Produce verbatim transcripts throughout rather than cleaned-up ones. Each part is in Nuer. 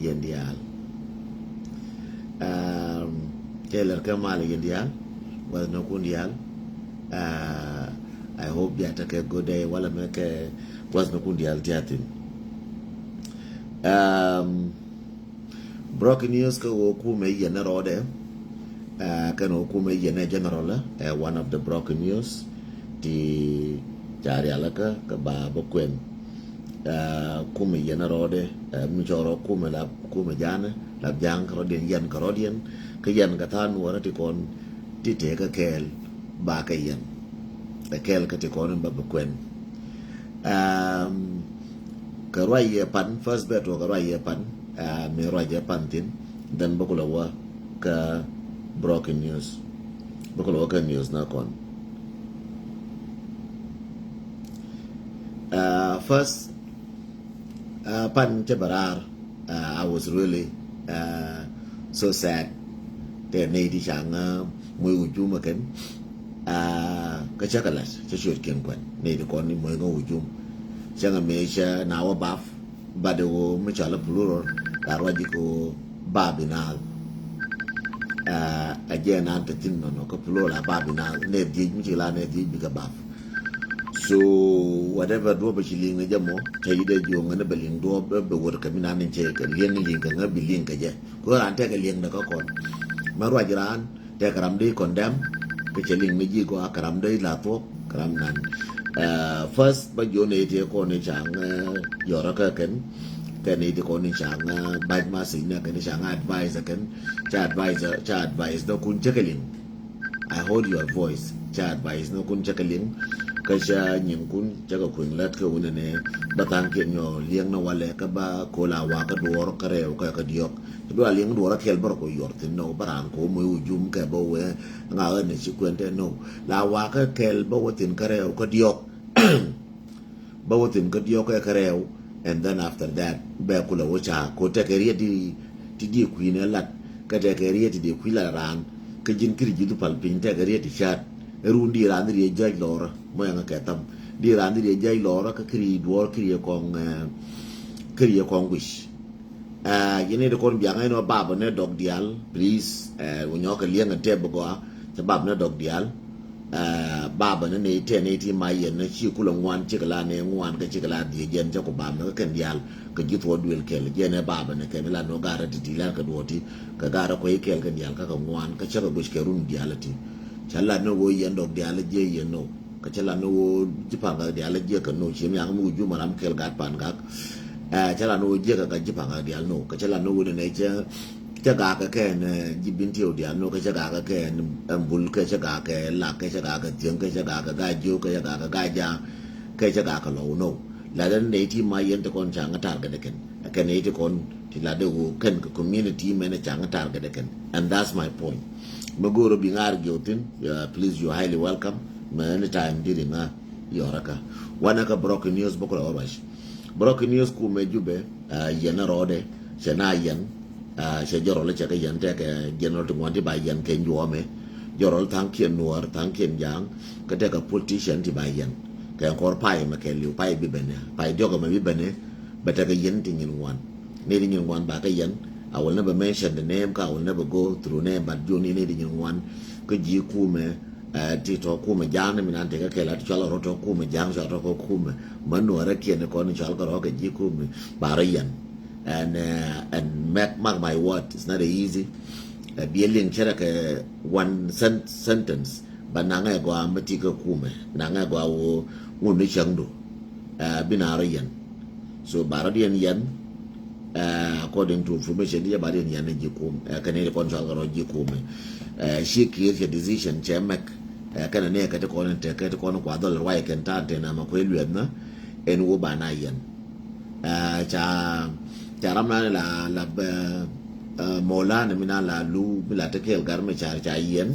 Yɛn diaal. Um, kɛ lɛr kɛ mal yɛn diaal. Gua̱th ni kun diaal. Uh, I hope bia tekɛ good day wala mɛ kɛ gua̱th ni kun diaal tiathin. Um, breaking news kä wä kumɛ yɛn rɔɔdɛ. Uh, kɛn wä kumɛ yɛn general, uh, one of the breaking news ti ca rialikä kä ba bä kuɛn. Uh, kumɛ yɛn rɔɔdɛ, uh, mi cɔrɔ kumɛ la kumɛ janɛ la biaŋ kɛ rɔɔdiɛn yɛn kɛ rɔɔdiɛn kä yɛn kɛ than wä rɔ ti kɔn ti tëë kä kɛɛl ba kɛ yɛn. Ɛ kɛɛl kä ti kɔn in ba bä kuɛn. Um, kɛ ruac yɛ pan, first bet wä kɛ ruac yɛ pan, uh, mi ruac yɛ pan thin, then bä kulɛ wä kä breaking news. Bä kulɛ wä kä news na kɔn. Uh, first, uh, pan cɛ bɛ raar, uh, I was really, uh, so sad. Tɛ nɛy ti caŋ, uh, moc wä jumä kɛn. Uh, kä cä kɛ lat cä ciöt kiɛn kuɛn nɛy ti kɔn ni moc ŋä wä jum. Cä ŋä mëë cä na wä bap. But wä mi cɔal a plural la ruac ji̱ kɛ wä bap inath. Uh, a jɛ nan te thin nɔnɔ kä plural a bap inath nɛ dhiec mi ci la nɛ dhiec bikɛ bap. So whatever duɔp a ci liŋ ni jɛ mɔ cɛ yi dee jiɔŋ ni bɛ liŋ duɔp bɛ wot kɛ mi nan ni cɛ kɛ liŋ liŋ kɛ ŋä bi liŋ kɛ jɛ. Kɛ ran tɛkɛ liŋ dɛ kä kɔn mɛ ruac ran. Tɛ kɛ ram dee condemn kä cɛ liŋ mi ji̱ gɔaa kɛ ram dee la thuɔk kɛ ram nan. Uh, first ba jiɔ nɛ iti kɔn ni caŋ, uh, yɔrɔ kä kɛn kɛn iti kɔn ni caŋ, uh, bac ma si nɛ kɛn caŋ advice kɛn ca advice ca advice dɔ kun cɛ kɛ liŋ. I hold your voice ca advice nɔ kun cɛ kɛ liŋ. Kä ca nyiŋ kun cɛ kɛ kuiŋ lät kɛ wunɛ nɛ ba thaŋ kiɛn nyɔ liɛŋ na walɛ kä ba kola wa kä duɔr kä rɛw kä kä diɔk. Bi la liŋ duɔrä kɛl bä rɔ kɔ yuɔr thin nɔ bä raan kɔ moc wä jum kɛ bä wee ŋa ɣän ni ci kuɛn tɛ nɔ. La wakä kɛl bä wä thin kä rɛw kä diɔk. Bä wä thin kä diɔk kɛ kä rɛw. And then after that bɛ kulɛ wä ca ko tɛkɛ riet ti ti di kui̱ nɛ lat kä tɛkɛ riet ti di kui̱ lat raan. Kä ji̱n kiri ji̱ dhupal piny tɛkɛ riet ti ca̱t. Run di raan di riet ja̱c lɔrä mɔ yaŋ kɛ tham di raan di riet ja̱c lɔrä kä kiri duɔr kiri kɔŋ, eh, kiri kɔŋ guic. Ah, yini di kon biang ino baba ne dog dial, please. Eh, wunyo ke liang and teb go. Te baba ne dog dial. Ah, baba ne ne te ne ti ma yen ne chi kula ngwan chi kala ne ngwan ke chi kala di jen te ko baba ne ken dial. Ke jit wo duel kel jen ne baba ne ken la no gara ti dilan ke duoti. Ke gara ko ikel ken dial ka ke ngwan ke chaka gush ke run dial ti. Chala ne wo yen dog dial je yen no. Kä cä la ni wä ji̱ pa̱ŋ gak diaal jiäk kä no ci miak mi wä jumä ram kɛl gat pa̱n gak. Ɛ cä la ni wä jiäk kä ji̱ pa̱ŋ gak diaal no kä cä la ni wä ni nɛ cä cä gak kɛ kɛn ji̱ bin tiɛw diaal no kä cä gak kɛ kɛn ɛmbul kä cä gak kɛ lak kä cä gak kɛ thiäŋ kä cä gak kɛ gac jiök kä cä gak kɛ gac ja̱a̱ŋ kä cä gak kɛ lɔw no. La den nɛ ti ma yɛn ti kɔn ca̱ŋ tar kɛ dɛ kɛn kɛn nɛ ti kɔn ti la de wä kɛn kɛ community mɛn ca̱ŋ tar kɛ dɛ kɛn. And that's my point. Mi go̱o̱r bi ŋaar giɔw thin, please, you highly welcome. Mɛ anytime diri ŋa yɔrä kä wanɛ kä broken news bä kulɛ wä ruac. Broken news kumɛ Jubɛ, ah, yɛn rɔɔdɛ cɛ na yɛn, ah, cɛ jɔrɔl cɛ kɛ yɛn tɛkɛ general ti ŋuan ti ba yɛn kɛ njuɔmɛ. Jɔrɔl thaŋkiɛn nuɔr thaŋkiɛn jaŋ kä tɛkɛ politician ti ba yɛn kɛ kɔr pay mɛ kɛ liw pay bi bɛnɛ pay diɔk mɛ bi bɛnɛ. Bɛ tɛkɛ yɛn ti nyin ŋuan ni ti nyin ŋuan ba kɛ yɛn. I will never mention the name kä I will never go through name, but joni ni ti nyin ŋuan kä ji̱ kumɛ. Ɛ ti tɔ kumɛ ja̱a̱ŋ ni mi nan tekɛ kɛl a ti cual rɔ tɔ kumɛ ja̱a̱ŋ cual rɔ kɔ kumɛ. Mɛ nuɔrɛ kiɛn ni kɔn cual kɛ rɔ kɛ ji̱ kumɛ ba rɔ yɛn. And, uh, and mark, mark my word, it's not easy. Ɛ biɛ liŋ cɛ rɛ kɛ one sen-, sentence ba naŋɛ gɔaa mɛ ti kɛ kumɛ naŋɛ gɔaa wo ŋun ni cäŋdu. Ɛ bi na rɔ yɛn. So ba rɔ diɛn yɛn. Ɛ according to information di ba diɛn yɛn ni ji̱ kum ɛ kɛn ni kɔn cual kɛ rɔ ji̱ kum. Ɛ ci kier cɛ decision cɛ mɛk. Ɛ kɛn ni kɛ ti kɔn tɛ kɛ ti kɔn kua dhɔl ruay kɛn tan tɛ na ma kuɛ luɛth na. Ɛn wo ba na yɛn. Ɛ ca ca ram na ni la la bɛ. Ɛ mola ni mi na la lu mi la ti kɛl gar mi ca ca yɛn.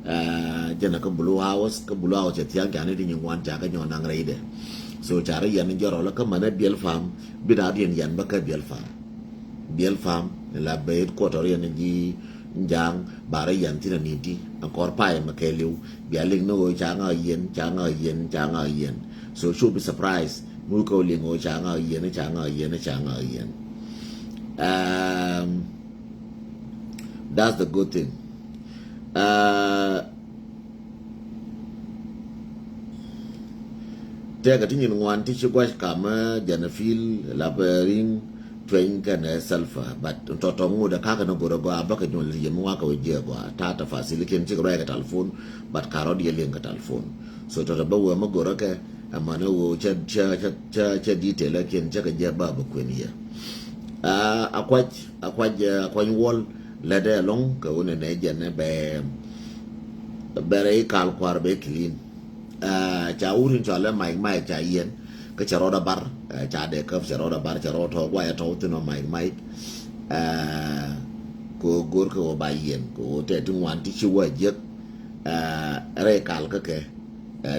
Ɛ jɛn kä Blue House kä Blue House cɛ thiaŋ ca ni ti nyi ŋuan ca kä nyɔ naŋ rɛy dɛ. So ca rɛ yɛn jɔrɔ la kä mɛnɛ biɛl fam bi na diɛn yɛn bä kä biɛl fam. Biɛl fam ni la bɛ headquarter yɛn ji̱ ja̱a̱ŋ ba rɛ yɛn thin a ni di a kɔr pay mɛ kɛ liw. Bia liŋ ni ɣöö ca ŋa yɛn ca ŋa yɛn ca ŋa yɛn. So should be surprise mi wä kä liŋ ɣöö ca ŋa yɛn ca ŋa yɛn ca ŋa yɛn. Um, that's the good thing. Uh, tɛkɛ ti nyin ŋuan ti ci guac kamä jɛn a fil la bɛ riŋ tueny kɛnɛ sulfur, but tɔtɔ ŋut a kakɛ ni gorɛ gɔaa bäkɛ nyuɔl yɛ mi wakɛ wä jiɛ gɔaa. Ta̱a̱ tafasilikiɛn cikɛ ruac kɛ telephone, but karɔt yɛ liŋ kɛ telephone. So tɔtɔ bä wee mi gorɛ kɛ ɛmɔnɛ wee cɛ cɛ cɛ cɛ detail kiɛn cɛ kɛ jiɛ bä bɛ kuɛn yɛ. A kuac a kuac a kuany wuɔl lɛ dee ɛlɔŋ kɛ wunɛ nɛ jɛn bɛ bɛ rɛy kal kuar bɛ clean. Ca wut in cɔalɛ Mike Mike ca yiɛn kä cɛ rɔɔdɛ bar. Ca dee käp cɛ rɔɔdɛ bar cɛ rɔɔdɛ tɔ̱ guayɛ tɔ̱ thin ɔ Mike Mike. Kɛ ɣöö go̱rkɛ ɣöö ba yiɛn kɛ ɣöö tɛt ti ŋuan ti ci wä jiäk. Rɛy kal kä kɛ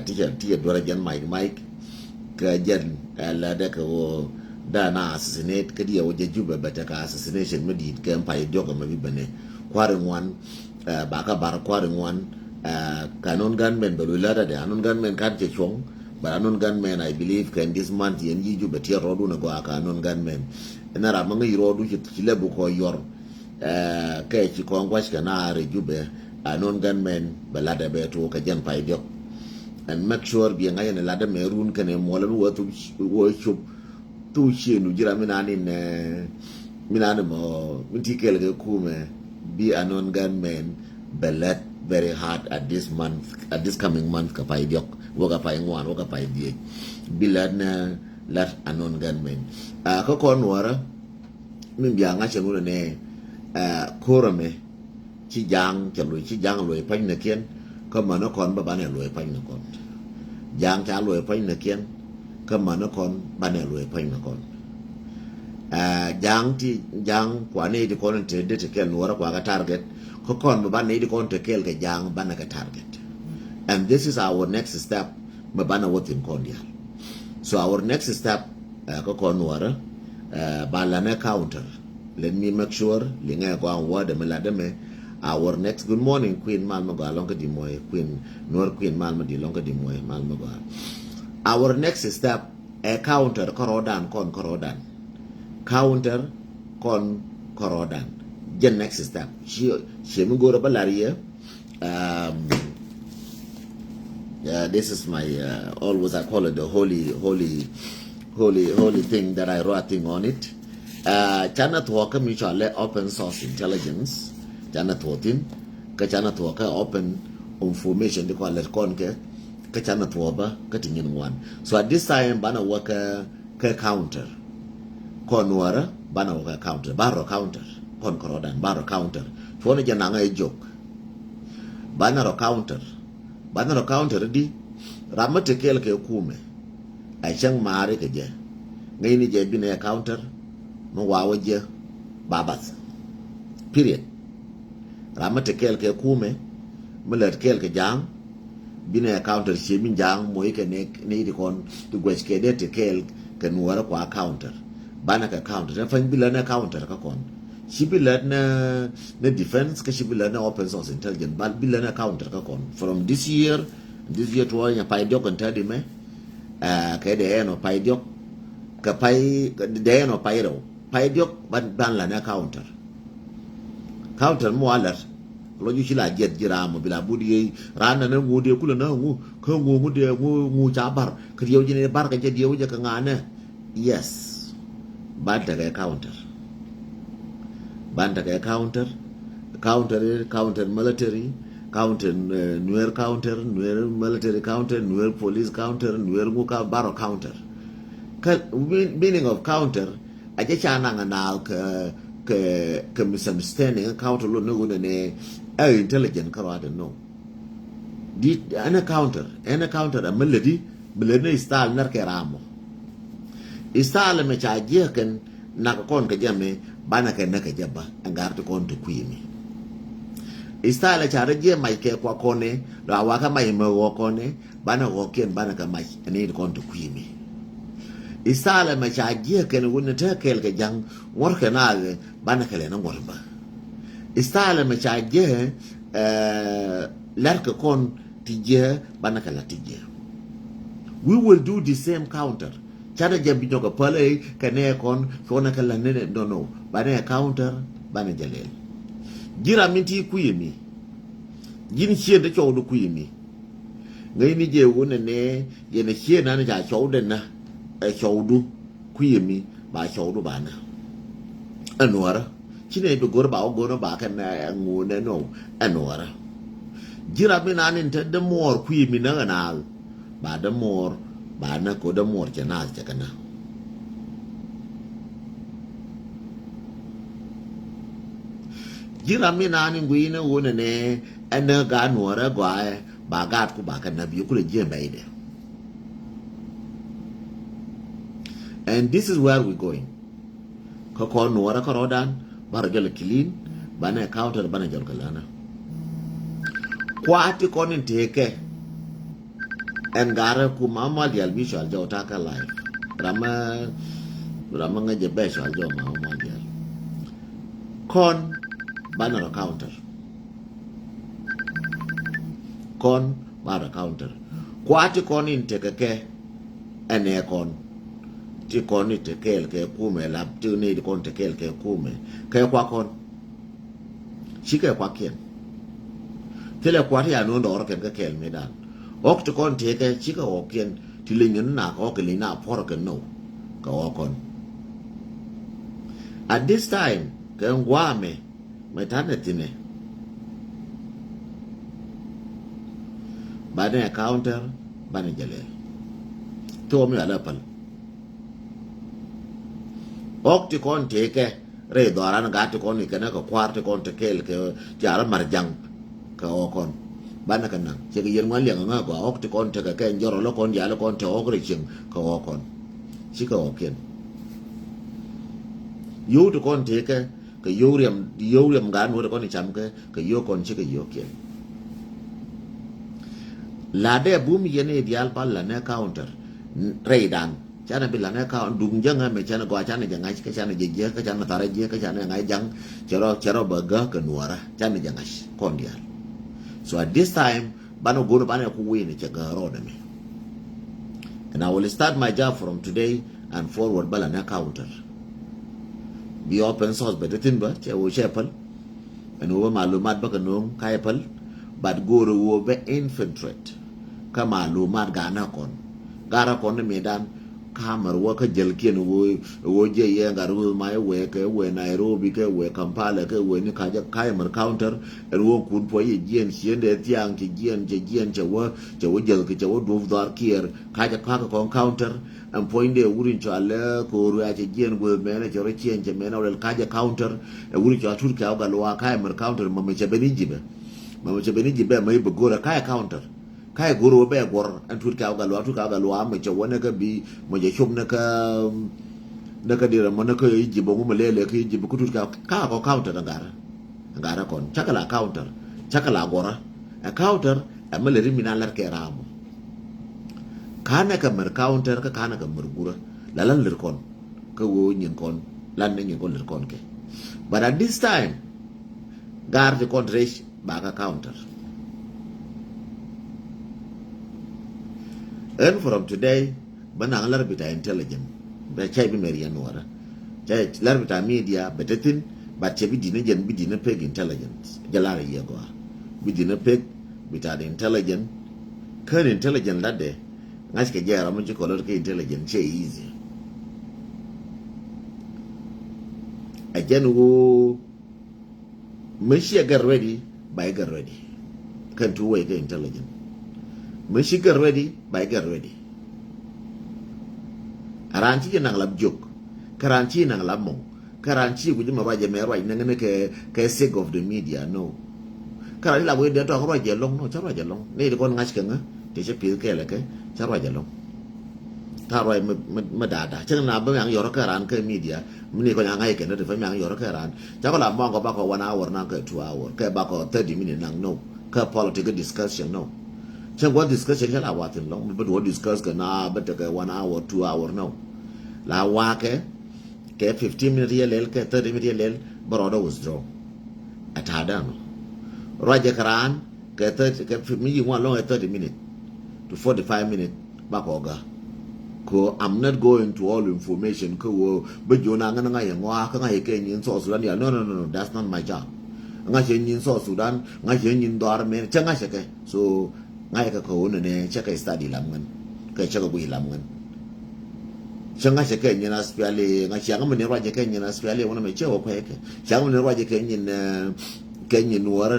ti cɛ ti cɛ duerɛ jɛn Mike Mike. Kɛ jɛn lɛ dee kɛ ɣöö dee na assassinate kä diɛ wä jɛ Jubɛ bɛ tekɛ assassination mi di̱i̱t kɛ pay diɔk ɛmɛ bi bene kua̱ri ŋuan. Ba kä bar kua̱ri ŋuan. Kɛ unknown gunmen bɛ luc lät adɛ, unknown gunmen kan cɛ cuɔ̱ŋ. But unknown gunmen I believe kɛ in this month yɛn ji̱ Jubɛ tiɛt rɔɔdun agɔaa kɛ unknown gunmen. Ɛn ram mi ŋäc rɔɔdu ci lɛ bi kɔ yɔr. Kɛ ci kɔn gua̱c kɛ naar Jubɛ unknown gunmen bɛ lat ɛ bɛ tuɔɔk kɛ jɛn pay diɔk. And make sure biɛ ŋa̱c ɛn lat ɛmɛ run kɛnɛ muɔlɛ bi wä thuk wä cop. Thuk ciënu ji̱ ram mi naan in mi naan in mɔ mi ti kɛl kɛ kumɛ bi unknown gunmen bɛ lät very hard at this month, at this coming month kɛ pay diɔk wä kɛ pay ŋuan wä kɛ pay dhiec. Bi lät nɛ lät unknown gunmen. Kä kɔn nuɔrä min bia ŋa̱c ɛn wunɛ nɛ ko̱r ɛmɛ. Ci ja̱a̱ŋ cɛ luɔc ci ja̱a̱ŋ luɔc pa̱ny nɛ kiɛn. Kä mänä kɔn bä banɛ luɔc pa̱ny nɛ kɔn. Ja̱a̱ŋ ca luɔc pa̱ny nɛ kiɛn. Kä mänä kɔn banɛ luɔc pa̱ny nɛ kɔn. Ja̱a̱ŋ ti ja̱a̱ŋ kua nɛy ti kɔn in te dee ti kɛl nuɔrä kua kɛ target. Kä kɔn bä banɛ ti kɔn te kɛl kɛ ja̱a̱ŋ banɛ kɛ target. And this is our next step. Mɛ banɛ wä thin kɔn diaal. So our next step kä kɔn nuɔrä ba lanɛ counter. Let me make sure liŋɛ gɔaa word mi lat dämɛ. Our next, good morning Queen, mal mi gɔaa lɔŋ kä di muɔy Queen, nuɔr Queen mal mi di lɔŋ kä di muɔy mal mi gɔaa. Our next step ɛ counter kärɔɔdan kɔn kärɔɔdan. Counter kɔn kärɔɔdan. Jɛ next step ci ci mi go̱o̱rä bä lar yɛ. Um, yeah, this is my uh, always I call it the holy, holy, holy, holy thing that I wrote a thing on it. Uh, canɛ thuɔ̱k kä mi cɔalɛ open source intelligence. Canɛ thuɔ̱k thin kä canɛ thuɔ̱k kä open information di kɔn lɛt kɔn kɛ kä canɛ thuɔ̱k bä kä ti nyin ŋuan. So at this time banɛ wä kä kä counter. Kɔn nuɔrä banɛ wä kä counter, banɛ rɔ counter. Kɔn kärɔɔdan banɛ rɔ counter. Cuɔnɛ jɛ naŋä ɛ jok. Banɛ rɔ counter. Banɛ rɔ counter di ram mi te kɛɛl kɛ kumɛ. Ɛ cäŋ maari kɛ jɛ ŋäcni jɛ binɛ ɛ counter. Mi wawä jɛ ba bath. Period. Ram mi te kɛɛl kɛ kumɛ mi lät kɛɛl kɛ ja̱a̱ŋ. Binɛ counter cie min ja̱a̱ŋ moc kɛ nɛ nɛ ti kɔn ti guɛc kɛ dee ti kɛɛl kɛ nuɔrä kua counter. Banɛ kɛ counter tɛ pany bi lät nɛ counter kä kɔn. Ci bi lät nɛ nɛ defense kä ci bi lät nɛ open source intelligence, but bi lät nɛ counter kä kɔn from this year. This year tuɔɔny a pay diɔk kɛn tɛt imɛ. Kɛ dee ɛn ɔ pay diɔk kɛ pay dee ɛn ɔ pay rɛw. Pay diɔk ban ban la nɛ counter. Counter mi wa lät lɔ ju ci la jiɛt ji̱ ram mɔ bi la but yee ran na nɛ ŋu dee kulɛ na ŋu kä ŋu ŋu dee ŋu ŋu ca bar kä diɛw ji̱ ni bar kä jɛ diɛw jɛ kä ŋa nɛ. Yes. Ban tekɛ counter. Ban tekɛ counter. Counter, counter military, counter Nuer, counter Nuer military, counter Nuer police, counter Nuer ŋu ka baro counter. Kä meaning of counter a jɛ ca naŋ a naath kɛ kɛ kɛ misunderstanding. Counter lo ni ɣöö nɛ nɛ ɛ intelligent kä ruaadɛ no. Di ɛn ɛ counter ɛn ɛ counter ɛ mi lätdi mi lät ni style nɛr kɛ ram mɔ. Style mɛ ca jiɛ kɛn nak kɔn kɛ jɛ mi banɛ kɛ nɛ kɛ jɛ ba ɛn gar ti kɔn ti kui̱ mi. Style ca rɛ jiɛ mac kɛ kua kɔn ni lɔ a wa kɛ mac mɛ ɣɔɔ kɔn ni banɛ ɣɔɔkiɛn banɛ kɛ mac ɛn ni ti kɔn ti kui̱ mi. Style mɛ ca jiɛ kɛn wun ni te kɛɛl kɛ ja̱ŋ ŋuɔr kɛ naath banɛ kɛ lɛ ni ŋuɔr ba. Style mɛ ca jiɛ Lɛr kɛ kɔn ti jiɛ banɛ kɛ la ti jiɛ. We will do the same counter. Canɛ jɛ bi nyɔk kɛ päl ɛ kɛ nɛ kɔn cuɔnɛ kɛ la nɛ nɛ no no. Banɛ counter, banɛ jɛ lɛl. Ji̱n ram min ti kui̱ mi. Ji̱n cien ti cɔwdu kui̱ mi. Ŋäcni jɛ wun nɛ nɛ, yɛn ɛ cien nan ca cɔwdɛ nä, ɛ cɔwdu kui̱ mi, ba cɔwdu ba nä. Ɛ nuɔrä. Ci nɛ bi go̱r ba wä go̱r ba kɛ nä ŋun nɛ nɔ, ɛ nuɔrä. Ji̱n ram min nan in te dämuɔɔr kui̱ mi nä ɛ naal. Ba dämuɔɔr, ba nä ko dämuɔɔr cɛ naath cɛ kɛ nä. Ji̱n ram mi naan in gui̱i̱n ɛ wun ɛ nɛ, ɛ nä gaat nuɔɔrɛ gɔaaɛ, ba gaat ku ba kɛ nä bi kulɛ ji̱ ɛ mɛydɛ. And this is where we going. Kä kɔn nuɔɔrä kärɔ̱dan, ba rɔ jɔl ɛ clean, banɛ counter, banɛ jɔl kɛ länä. Kua̱t ti kɔn in tekɛ. Ɛn garɛ ku ma mal dial bi cual jɔw takä life. Ramɛ, ramɛ ŋäcɛ bɛ cual jɔw ma mal dial. Kɔn banɛ rɔ counter. Kɔn banɛ rɔ counter. Kua̱t ti kɔn in tekɛ kɛ. Ɛnɛ kɔn. Ti kɔn in tekɛɛl kɛ kumɛ lap ti ni ti kɔn tekɛɛl kɛ kumɛ. Kɛ kua kɔn. Cikɛ kuakiɛn. Thilɛ kuat ya nuɔ̱n dɔɔr kɛn kä kɛɛl mëëdan. Ɣɔk ti kɔn tëëkɛ cikɛ ɣɔkiɛn ti leny ni nak ɣɔk kɛ leny na puɔr kɛ now. Kɛ ɣɔk kɔn. At this time kɛ ŋuamɛ mɛ tanɛ thinɛ. Banɛ counter banɛ jɛ lɛl. Thok mi alɛ päl. Ɣɔk ti kɔn tëëkɛ. Rɛy dhɔaran gat ti kɔn ikɛnɛ kɛ kua̱r ti kɔn ti kɛɛl kɛ tiarä Marjaŋ kɛ ɣɔk kɔn. Banɛ kɛ naŋ cɛ kɛ yɛn ŋuan liɛŋ ŋä gɔaa ɣɔk ti kɔn tekɛ kɛ jɔrɔ lɔ kɔn diaal kɔn te ɣɔk rɛy cieŋ kɛ ɣɔk kɔn. Cikɛ ɣɔkiɛn. Yio̱w ti kɔn tekɛ kɛ yio̱w riɛm, yio̱w riɛm gat nuɔ̱t ti kɔn icam kɛ kɛ yio̱w kɔn cikɛ yio̱kiɛn. La dee bum yɛn i̱ diaal pal la nɛ counter. Rɛydan. Canɛ bi lanɛ ka duŋ jäŋä mɛ canɛ gɔaa canɛ jɛ ŋa̱c kä canɛ jɛ jiäk kä canɛ tharɛ jiäk kä canɛ ŋa̱c ja̱ŋ. Cɛ rɔ, cɛ rɔ bä gäk kɛ nuɔrä canɛ jɛ ŋa̱c kɔn diaal. So at this time banɛ go̱n banɛ ku wi̱i̱ ni cɛ gäk rɔɔdɛ mɛ. And I will start my job from today and forward bä lanɛ counter. Bi open source bɛ te thi̱n bä cɛ wä cɛ päl. Ɛn ɣöö bä malumat bä kɛ no̱o̱ŋ ka̱cɛ päl, but go̱o̱rɛ ɣöö bä infiltrate kä malumat ganä kɔn. Garä kɔn ni mëëdan kamɛr wä kä jälkiɛn ɣöö, ɣöö jiɛ yɛ gat ɣöö mac wee kɛ wee Nairobi kɛ wee Kampala kɛ wee ni ka̱cɛ ka̱cɛ mɛr counter. Ɛn ɣöö kun puɔ̱c yɛ jiɛn ciëndɛ thiaŋ cɛ jiɛn cɛ jiɛn cɛ wä cɛ wä jälki cɛ wä duɔ̱p dhɔaar kiɛɛr ka̱cɛ ka̱kä kɔn counter. Ɛn puɔ̱nydɛ wut in cɔal lɛ ko̱o̱r wiaa cɛ jiɛn guäth mɛnɛ cɛ rɔ ciɛn cɛ mɛnɛ wä lɛl ka̱cɛ counter. Ɛ wut in cɔal Tut Kɛw Gatluak ka̱cɛ mɛr counter mɛmɛ cɛ ben Egypt ɛ. Mɛmɛ cɛ ben Egypt ɛ mɛ i̱ bɛ go̱r ɛ ka̱cɛ counter. Ka̱cɛ go̱r wä bɛ guɔ̱r ɛn Tut Kɛw Gatluak, Tut Kɛw Gatluak mɛ cɛ wä nɛ kä bi mɛ cɛ cop nɛ kä nɛ kä dirɛ mɔ nɛ kä Egypt ɛ ŋu mɛ lɛlɛ kä Egypt kä Tut Kɛw ka̱cɛ kɔ counter ɛ garɛ. Ɛ garɛ kɔn cakɛ la counter cakɛ la guɔ̱rä. Ɛ counter ɛ mɛ lɛ ri mi na lɛr kɛ ram mɔ. Ka̱nɛ kɛ mɛr counter kä ka̱nɛ kɛ mɛr gurä la lan lir kɔn. Kä ɣöö nyin kɔn lan ni nyin kɔn lir kɔn kɛ. But at this time gar ti kɔn rec ba kä counter. And from today bä naŋ lär bita intelligent bɛ cɛy bi mɛr yɛn nuɔrä. Cɛ lär bita media bɛ te thin, but cɛ bi di̱n jɛn bi di̱n pek intelligence jɛ lar yɛ gɔaa. Bi di̱n pek bita intelligent. Kän intelligent lat dɛ ŋa̱c kɛ jɛ ram mi ci kɔlɔt kɛ intelligent cɛ easy. Ɛ jɛn ɣöö mi ciɛ get ready ba i̱ get ready. Kɛn two way kɛ intelligent. Mi ci get ready ba i̱ get ready. Ɛ raan ci jɛ naŋ lap jiök kä raan ci naŋ lap mɔŋ. Kä raan ci guic mɛ ruac ɛmɛ ruac nɛŋ ni kɛ, kɛ sake of the media, no. Kä raan ci la guic dee tɔk ruac ɛlɔŋ, no, cä ruac ɛlɔŋ. Ni ti kɔn ŋa̱c kɛ ŋä ti cä pi̱th kɛɛl kɛ cä ruac ɛlɔŋ. Ta̱a̱ ruac mɛ, mɛ, mɛ da̱a̱ da̱a̱ cäŋ na bä mɛ aŋ yɔrä kä raan kä media. Mi ni kɔn aŋ ŋa̱c kɛ ni ti fɛ mɛ aŋ yɔrä kä raan. Cä kɔ la mɔŋ kɔ bakɔ one hour naŋ kɛ two hour kɛ bakɔ thirty minute naŋ, no. Kä political discussion, no. Cäŋ gua̱th discussion cä la wath in lɔŋ mi bä duɔ discuss kɛ na bä tekɛ one hour, two hour, no. La wakɛ kɛ fifteen minute yɛ lɛl kɛ thirty minute yɛ lɛl bä rɔɔdɛ withdraw. Ɛ ta̱a̱ dan ɔ ruacɛ kɛ raan kɛ thirty kɛ mi yi ŋuan lɔŋ ɛ thirty minute to forty five minute bakɔ gä. Ko, I'm not going to all information kä woo bä jiɔn a ŋän ŋa̱c yɛ ŋɔaa kä ŋa̱c yɛ kɛ nyin South Sudan ya. No, no, no, no, that's not my job. Ŋa̱c yɛ nyin South Sudan, ŋa̱c yɛ nyin dhɔr mɛ, cɛ ŋa̱c yɛ kɛ. So ŋa̱c yɛ kɛ kɛ woo nɛ nɛ cɛ kɛ study lam ŋän. Kɛ cɛ kɛ guic lam ŋän. Cɛ ŋa̱c yɛ kɛ nyin SPLA, ŋa̱c yɛ ŋä mɛ ni ruac yɛ kɛ nyin SPLA wunɛ mɛ cɛ wä kuɛ kɛ. Cɛ ŋä mɛ ni ruac yɛ kɛ nyin, eh, kɛ nyin Nuɔrɛ.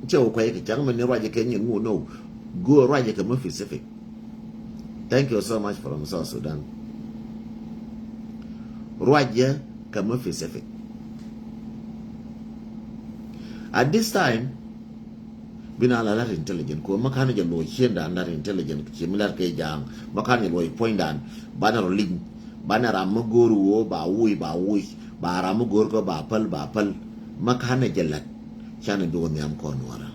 Cɛ wä kuɛ kɛ. Cɛ ŋä mɛ ni ruac yɛ kɛ nyin ŋu no. Go ruac yɛ kɛ mɛ Pacific. Thank you so much from South Sudan. Ruacɛ kɛ mɛ Pacific. At this time, bi na la lat intelligent ko mɛ kanɛ jɛ luɔc ciëndan lat intelligent ci mi lat kɛ ja̱a̱ŋ mɛ kanɛ jɛ luɔc puɔ̱nydan banɛ rɔ liŋ banɛ ram mɛ go̱o̱r woo ba wuc ba wuc ba ram mɛ go̱o̱r kɛ ba päl ba päl mɛ kanɛ jɛ lat. Canɛ bi wä nhiam kɔn wärä.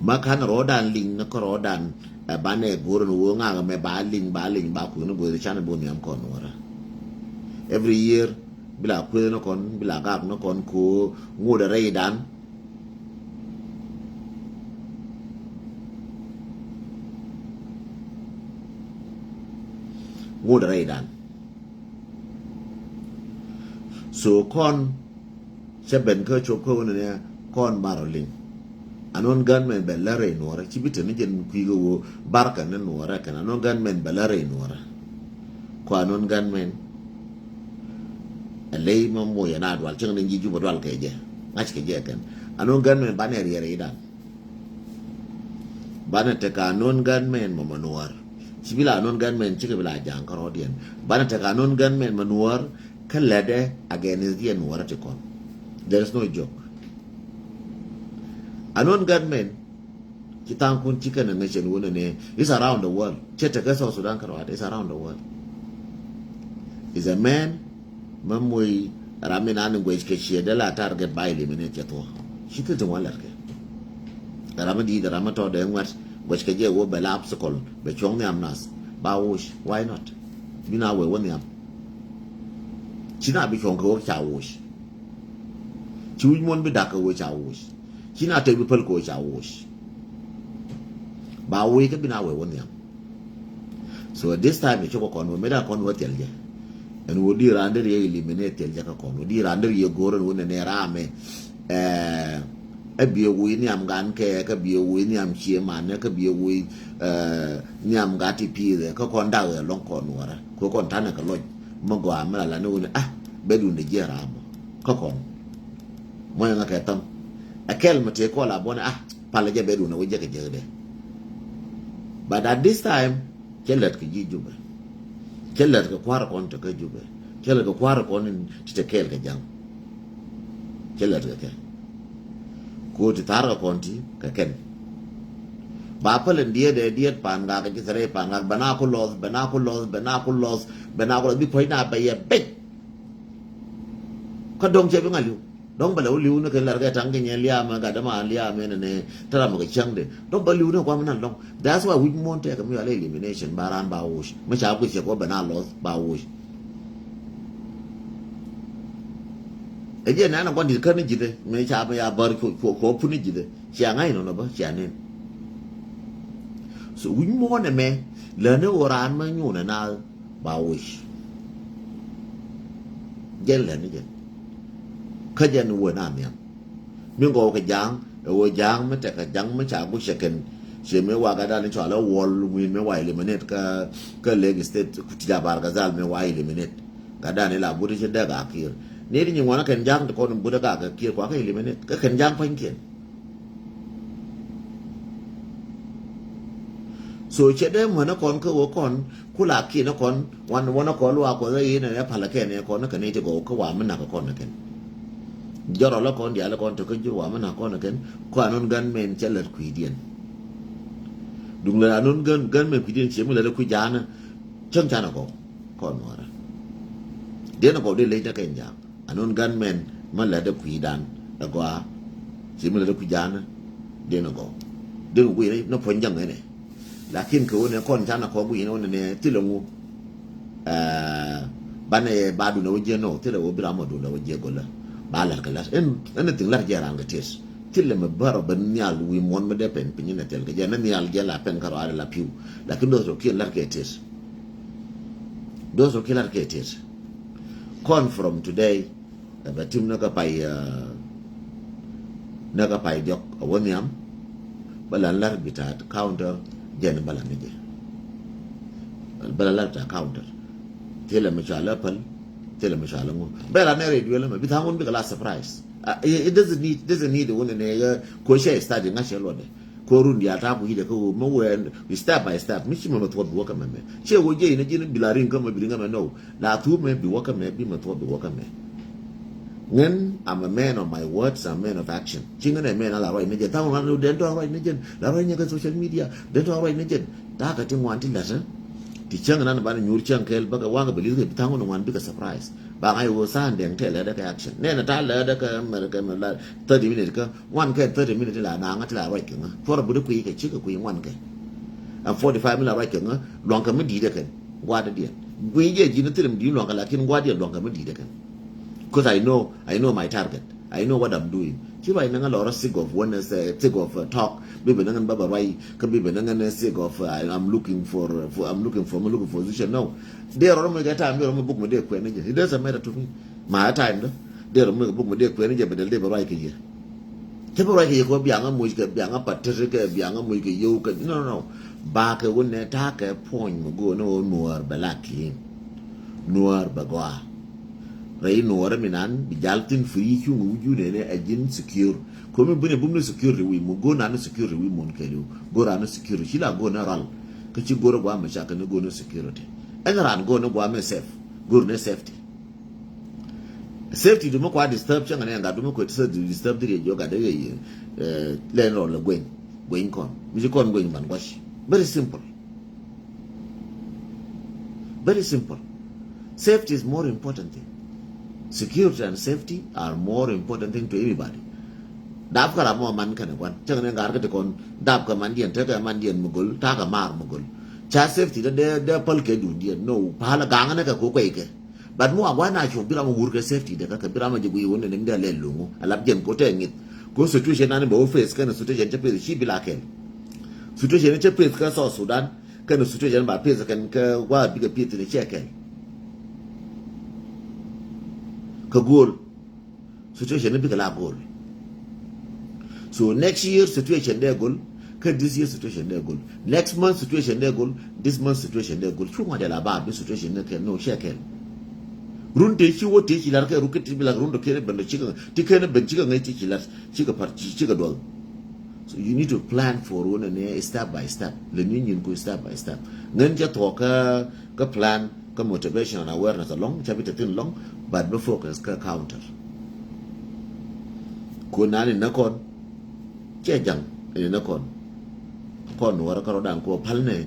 Ma kan rɔɔdan liŋ ni kä rɔɔdan, ɛ, banɛ go̱o̱r ni wä ŋak mɛ ba liŋ, ba liŋ, ba kui̱ ni go̱o̱r canɛ bi wä nhiam kɔn wärä. Every year, bila kueth ni kɔn, bila gak ni kɔn ko ŋut rɛydan. Ŋut rɛydan. So kɔn cɛ ben kä cop kä wä ni nɛ kɔn bar ɔ liŋ. Anɔn gunmen bɛ lär rɛy nuɔrɛ ci bi te ni jɛn kui̱ kä wä bar kɛ ni nuɔrɛ kɛn anɔn gunmen bɛ lär rɛy nuɔrɛ. Kɔ anɔn gunmen ɛ ley ma moc ɛ na dual cäŋ ni ji̱ Jubɛ dual kɛ jɛ ŋa̱c kɛ jɛ kɛn anɔn gunmen banɛ riɛr rɛydan. Banɛ tekɛ anɔn gunmen mɔ mɛ nuɔr. Ci bi la anɔn gunmen cikɛ bi la ja̱a̱ŋ kärɔɔdiɛn. Banɛ tekɛ anɔn gunmen mɛ nuɔr kä lätdɛ against diɛn nuɔrä ti kɔn. There is no joke. Anɔn gunmen ci tha̱a̱ŋkun ci kɛn ɛ ŋäcɛn wunɛ ni it's around the world. Cɛ tekɛ South Sudan kärɔɔdiɛn, it's around the world. Is a man Mä moc ram mi nan in guec kɛ ciɛ dee la target ba eliminate cɛ thuɔ. Ci thil ti ŋuan lɛt kɛ. Ram mi di̱i̱t ram mi tɔt dee ŋuɛt guec kɛ jɛ wä bɛ la obstacle bɛ cuɔ̱ŋ nhiam nath. Ba woc, why not? Bi na wee wä nhiam. Ci na bi cuɔ̱ŋ kɛ wä ca woc. Ci wi̱c muɔ̱n bi dak kɛ wä ca woc. Ci na tek bi päl kɛ wä ca woc. Ba woc kä bi na wee wä nhiam. So at this time ɛ cop kä kɔn wä mëë da kɔn wä thil jɛ. Ɛn wä di raan deri yɛ eliminate thil jɛ kä kɔn wä di raan deri yɛ go̱o̱r ɛn wä nɛnɛ raamɛ. Ɛ, ɛ biɛ wui nhiam gan kɛ, kä biɛ wui nhiam cie manɛ, kä biɛ wui, ɛ, nhiam gat ti pi̱i̱thɛ, kä kɔn dak ɛ lɔŋ kɔn wä rɛ. Kɛ kɔn tanɛ kɛ lɔc. Mä gɔaa mi la la ni wä ni, ah, bɛ dundɛ jiɛ raamɔ. Kä kɔn. Mɔnyɛ ŋa kɛ thäm. Ɛ kɛl mi tëë kɔl a buɔnɛ, ah, palɛ jɛ bɛ dundɛ wä jɛ kɛ jɛ dɛ. But at this time, cɛ lät kɛ ji̱ Jubɛ. Cɛ lät kɛ kua̱r kɔn te kä Jubɛ. Cɛ lät kɛ kua̱r kɔn in ti te kɛɛl kɛ ja̱ŋ. Cɛ lät kɛ kɛ. Ko ti tha̱r kɛ kɔn ti kɛ kɛn. Ba päl in diet ɛ diet pa̱a̱n gak ji̱ thɛrɛ pa̱a̱n gak bɛ na ku lɔth, bɛ na ku lɔth, bɛ na ku lɔth, bɛ na ku lɔth bi puɔ̱ny na bɛ yɛ bec. Kä dɔ̱ŋ cɛ bi ŋa̱ li̱w. Dɔ̱ŋ bɛ lɛ wä li̱w ni kɛ lɛr kɛ taŋ kɛ nyɛ liaamɛ gat däma liaamɛ nɛ nɛ te ram kɛ cäŋ de. Dɔ̱ŋ bɛ li̱w ni kuam nan dɔ̱ŋ. That's why wi̱c muɔ̱n tɛk kɛ mi wala elimination ba raan ba woc. Mi ca guic cɛ kɔ bɛ na lɔth ba woc. Ɛ jɛ nɛn a gua̱n di̱t kä ni ji̱thɛ mi ca mi ya bär kɔ pun ni ji̱thɛ. Cia ŋa̱c nɔnɔ bä cia nen. So wi̱c muɔ̱n ɛmɛ lä ni ɣöö raan mä nyuun ɛ naath. Ba woc. Jɛn lɛn ni jɛn. Kä jɛn wä na nhiam. Mi gɔw kɛ ja̱a̱ŋ, ɛ wä ja̱a̱ŋ mi tɛk kɛ ja̱a̱ŋ mi ca guic cɛ kɛn. Ciɛ mi wa gat dan ni cɔal ɛ wal ŋui̱n mi wa eliminate kä, kä Lake State, ku ti ja Bahr el Ghazal mi wa eliminate. Gat dan ni la but cɛ dee gak kiir. Ni di nyi ŋuan kɛn ja̱a̱ŋ ti kɔn but dee gak kɛ kiir kua kɛ eliminate. Kä kɛn ja̱a̱ŋ pa̱nykiɛn. So cɛ dee muɔ̱nɛ kɔn kä wä kɔn ku la kiɛn kɔn wan, wan kɔn luaak Kuɔth ɛ yin ɛ palä kɛn ɛ kɔn kä ni ti gɔw kä wa mi nak kɔn ɛ kɛn. Jɔrɔ la kɔn diaal kɔn te kä jur wa mi nak kɔn ɛ kɛn. Kɔ anɔn gunmen cɛ lät kui̱diɛn. Duŋ lät anɔn gun, gunmen kui̱diɛn ciɛ mi lät kui̱ ja̱a̱n. Cäŋ canɛ gɔw kɔn nuɔrä. Diɛn gɔw dee lec ni kɛn ja̱a̱n. Anɔn gunmen mä lätdɛ kui̱dan ɛ gɔaa. Ci mä lätdɛ kui̱dan diɛn ɛ gɔw. Diɛn ɛ guic ni puɔ̱ny ja̱ŋ ɛnɛ. Lakin kɛ wä nɛ kɔn canɛ kɔ guic ni wä nɛ nɛ thilɛ ŋu. Ɛ, banɛ ba dundɛ wä jiɛ nɔ thilɛ wä bi ram mɔ dundɛ wä jiɛ gɔlä. Ba lɛr kɛ lɛr. Ɛn, anything lɛr jɛ ran kɛ tes. Thilɛ mi bärɔ bä nhial wi̱i̱ muɔ̱n mi dee pɛn piny ni thil kɛ jɛ ni nhial jɛ la pɛn kärɔa la pi̱w. Lakin those kiɛ lar kɛ tet. Those kiɛ lar kɛ tet. Kɔn from today, ɛ bɛ tim ni kä pay, ɛ, ni kä pay diɔk a wä nhiam. Bä la lar bitaat counter jɛ ni bä la ni jɛ. Bä la lar bitaat counter. Thilɛ mi cua lä päl. Thilɛ mi cua lä ŋu. Bɛ la nɛ rɛy duel mɛ bi tha̱a̱ŋ wun bikɛ la surprise. Uh, it, it doesn't need, doesn't need wun ni, uh, ko cɛ study ŋa cɛ luɔdɛ. Ko run diaal ta̱a̱ ku yi̱dɛ kä ɣöö mi wee step by step mi ci mɛ mɛ thuɔ̱th bi wä kä mɛ mɛ. Ciɛ ɣöö jiɛc ni ji̱n bi la ri̱ŋ kä mɛ bi ri̱ŋ kä mɛ, no. La thup mɛ bi wä kä mɛ, bi mɛ thuɔ̱th bi wä kä mɛ. Ŋän, I'm a man of my words, I'm a man of action. Ci ŋän ɛ mɛn a la ruac ni jɛn. Tha̱a̱ŋ ŋän den tɔ̱ ruac ni jɛn. La ruac ni kä social media. Den tɔ̱ ruac ni jɛn. Ta̱a̱ kɛ ti ŋuan ti lät, eh? Ti cäŋ nan banɛ nyuur cäŋ kɛl bäkɛ waŋ kɛ bɛ li̱th kɛ bi tha̱a̱ŋ ŋän ŋuan bikɛ surprise. Ba ŋa̱c ɣöö tha̱a̱ŋ dɛŋ tɛl lät kɛ action. Nɛn a ta̱a̱ lät kɛ mɛ kɛ mɛ la thirty minute kä. Ŋuan kɛ thirty minute ti la naaŋä ti la ruac kɛ ŋä. Cuɔr a budi kui̱ kɛ cikɛ kui̱ ŋuan kɛ. Ɛn forty five mi la ruac kɛ ŋä luaŋ kɛ mi di̱i̱t ɛ kɛn. Gua̱a̱dɛ diɛn. Gui̱ jɛ ji̱n thilɛ mi di̱i̱t luaŋ kɛ lakin gua̱a̱dɛ luaŋ kɛ mi di̱i̱t ɛ kɛn. 'Cause I know, I know my target. I know what I'm doing. Ci ruac ni ŋä lɔrä sick of oneness, uh, sick of, uh, talk. Bi bɛ ni ŋän bä bä ruac kä bi bɛ ni ŋän, uh, sick of, uh, I'm looking for, uh, for, I'm looking for, I'm looking for position. No. Dee rɔr mi kɛ time dee rɔr mi buk mi dee kuɛn ni jɛ. It doesn't matter to me. Ma time dɔ. Dee rɔr mi buk mi dee kuɛn ni jɛ bɛ dɛl dee bɛ ruac kɛ yɛ. Cä bi ruac kɛ yɛ kɛ biaŋä muc kɛ biaŋä patit kɛ biaŋä muc kɛ yio̱w kɛ, no, no, no. Ba kɛ wun nɛ ta̱a̱ kɛ puɔ̱ny mi go̱o̱r ni ɣöö nuäär bɛ la ki̱i̱n. Nuäär bɛ gɔaa. Rɛy nuäärä mi nan bi jal thi̱n free cuŋ wi̱c jun ɛn ɛ ji̱n secure. Komi bun ɛ bum ni security wi̱i̱ mun, go̱o̱r nan ni security wi̱i̱ mun kɛɛliw. Go̱o̱r nan ni security ci la go̱o̱r ni ral. Kä ci go̱o̱r ɛ guam ɛ cak ni go̱o̱r ni security. Ɛn ran go̱o̱r ni guam ɛ safe. Go̱o̱r ni safety. Safety du mi kua disturb cäŋ ni ɛn gat du mi kua disturb, disturb di riɛ jiɔ gat di riɛ, eh, lɛn rɔ lɛ gueny, gueny kɔn. Mi ci kɔn gueny ban guac. Very simple. Very simple. Safety is more important thing. Security and safety are more important thing to everybody. Dap kɛ ram mɔ man kɛnɛ guan. Cäŋ ni ɛn gat kä ti kɔn dap kɛ mandiɛn, tekɛ mandiɛn mi gol, takɛ mar mi gol. Ca safety dee, dee, dee päl kɛ dundiɛn. No, pal gaŋä ni kɛ ko kuɛy kɛ. But mi wa gua̱n a cuɔp bi ram a wur kɛ safety dɛ kä kɛ bi ram a jɛ guiy wun ni nim dee lɛ luŋu a lap jɛn ko tɛ ŋith. Ko situation nan bɛ wä face kɛn situation cɛ face ci bi la kɛn. Situation cɛ face kä South Sudan kɛn situation ba face kɛn kä wa bikɛ face ni cɛ kɛn. Kä goal. Situation ni bikɛ la goal. So next year situation dee goal. Kä this year situation dee goal. Next month situation dee goal. This month situation dee goal. Cu ŋuan dee la ba bi situation ni kɛn, no, cɛ kɛn. Run tëë ci wä tëë ci lar kɛ run kä ti bi la run dɔ kɛn ben dɔ cikɛ ti kɛn ben cikɛ ŋäc ti ci lar cikɛ par ci, cikɛ duɔl. So you need to plan for wun ni step by step. Lɛ ni nyin ku step by step. Ŋän cɛ thuɔk kä, kä plan kä motivation and awareness alɔŋ, ca bi te thin lɔŋ, but bi focus kä counter. Ku nani na kɔn, cɛ jaŋ ni na kɔn. Kɔn wara karo dan ko pal ne,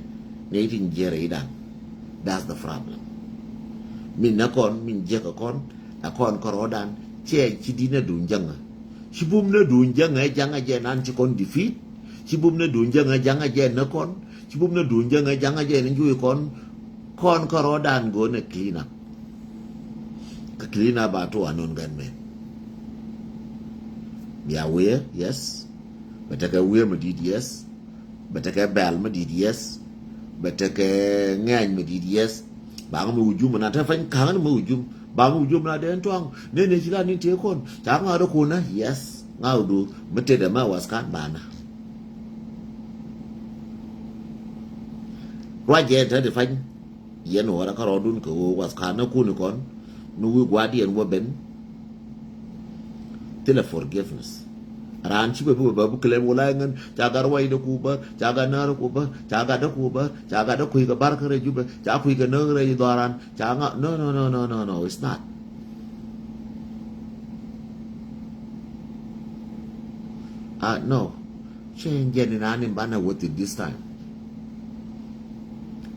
ne itin jere idan. That's the problem. Min na kɔn, min jeka kɔn, a kɔn karo dan, cɛ ci di na dun jaŋa. Ci bum na dun jaŋa, jaŋa jɛ nan ci kɔn defeat. Ci bum na dun jaŋa, jaŋa jɛ na kɔn. Ci bum na dun jaŋa, jaŋa jɛ na jui kɔn. Kɔn karo dan go na clean up. Kä clean up a to anon gan men. Bia wiɛ, yes. Bɛ tekɛ wiɛ ma dit, yes. Bɛ tekɛ bɛl ma dit, yes. Bɛ tekɛ ŋɛny ma dit, yes. Baŋ mi wujum na te fany kaŋ mi wujum. Baŋ mi wujum na den tuaŋ. Ne ne ci la ni te kon. Ca ŋa do kuna, yes. Ŋa du mi te de ma was kan bana. Ruac jɛ te de fany. Yɛn wä rɛ kärɔɔdun kɛ ɣöö wath ka̱n nä kun kɔn mi wi̱i̱ gua̱a̱r diɛn wä ben. Thilɛ forgiveness. Raan ci bɛ bi bɛ bi claim wä la ŋän ca gat ruacdɛ ku bä, ca gat näärä ku bä, ca gatdä ku bä, ca gatdä kui̱ kɛ bar kä rɛy Jubɛ, ca kui̱ kɛ näk rɛy dhɔran, ca ŋa, no, no, no, it's not. Ah, no. Cɛ jɛn in an in banɛ wä thin this time.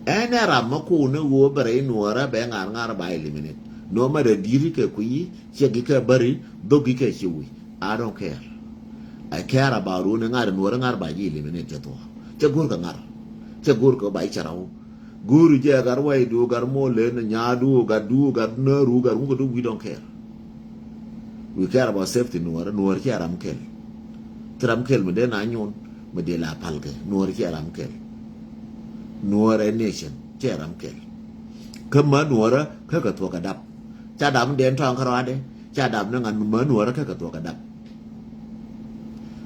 Ɛn ɛ ram mä kuuni ɣöö bɛ rɛy nuɔɔrä bɛ ŋa̱r ŋa̱r ba eliminate. No matter di̱i̱ri kɛ kui̱, cɛ gi kɛ bäri, dhok gi kɛ ci wi̱i̱. I don't care. I care about wun in ŋa̱r nuɔɔrä ŋa̱r ba ji̱ eliminate cɛ thuɔ̱k. Cɛ go̱r kɛ ŋa̱r. Cɛ go̱r kɛ ba ji̱ cɛ raw. Guuri jɛ gat ruacdu, gat molɛ ni nyaadu, gat du, gat nääru, gat ŋukä du, we don't care. We care about safety nuɔɔr, nuɔɔr cɛ ram kɛl. Ci ram kɛl mi dee na nyuɔn mi dee la pal kɛ. Nuɔrä ciɛ ram kɛl. Nuɔrä nation ciɛ ram kɛl. Kä ma nuɔrä kä kɛ thuɔk kɛ dap. Ca dap ni dee tɔŋ kä rɔadɛ. Ca dap ni ŋan ma nuɔrä kä kɛ thuɔk kɛ dap.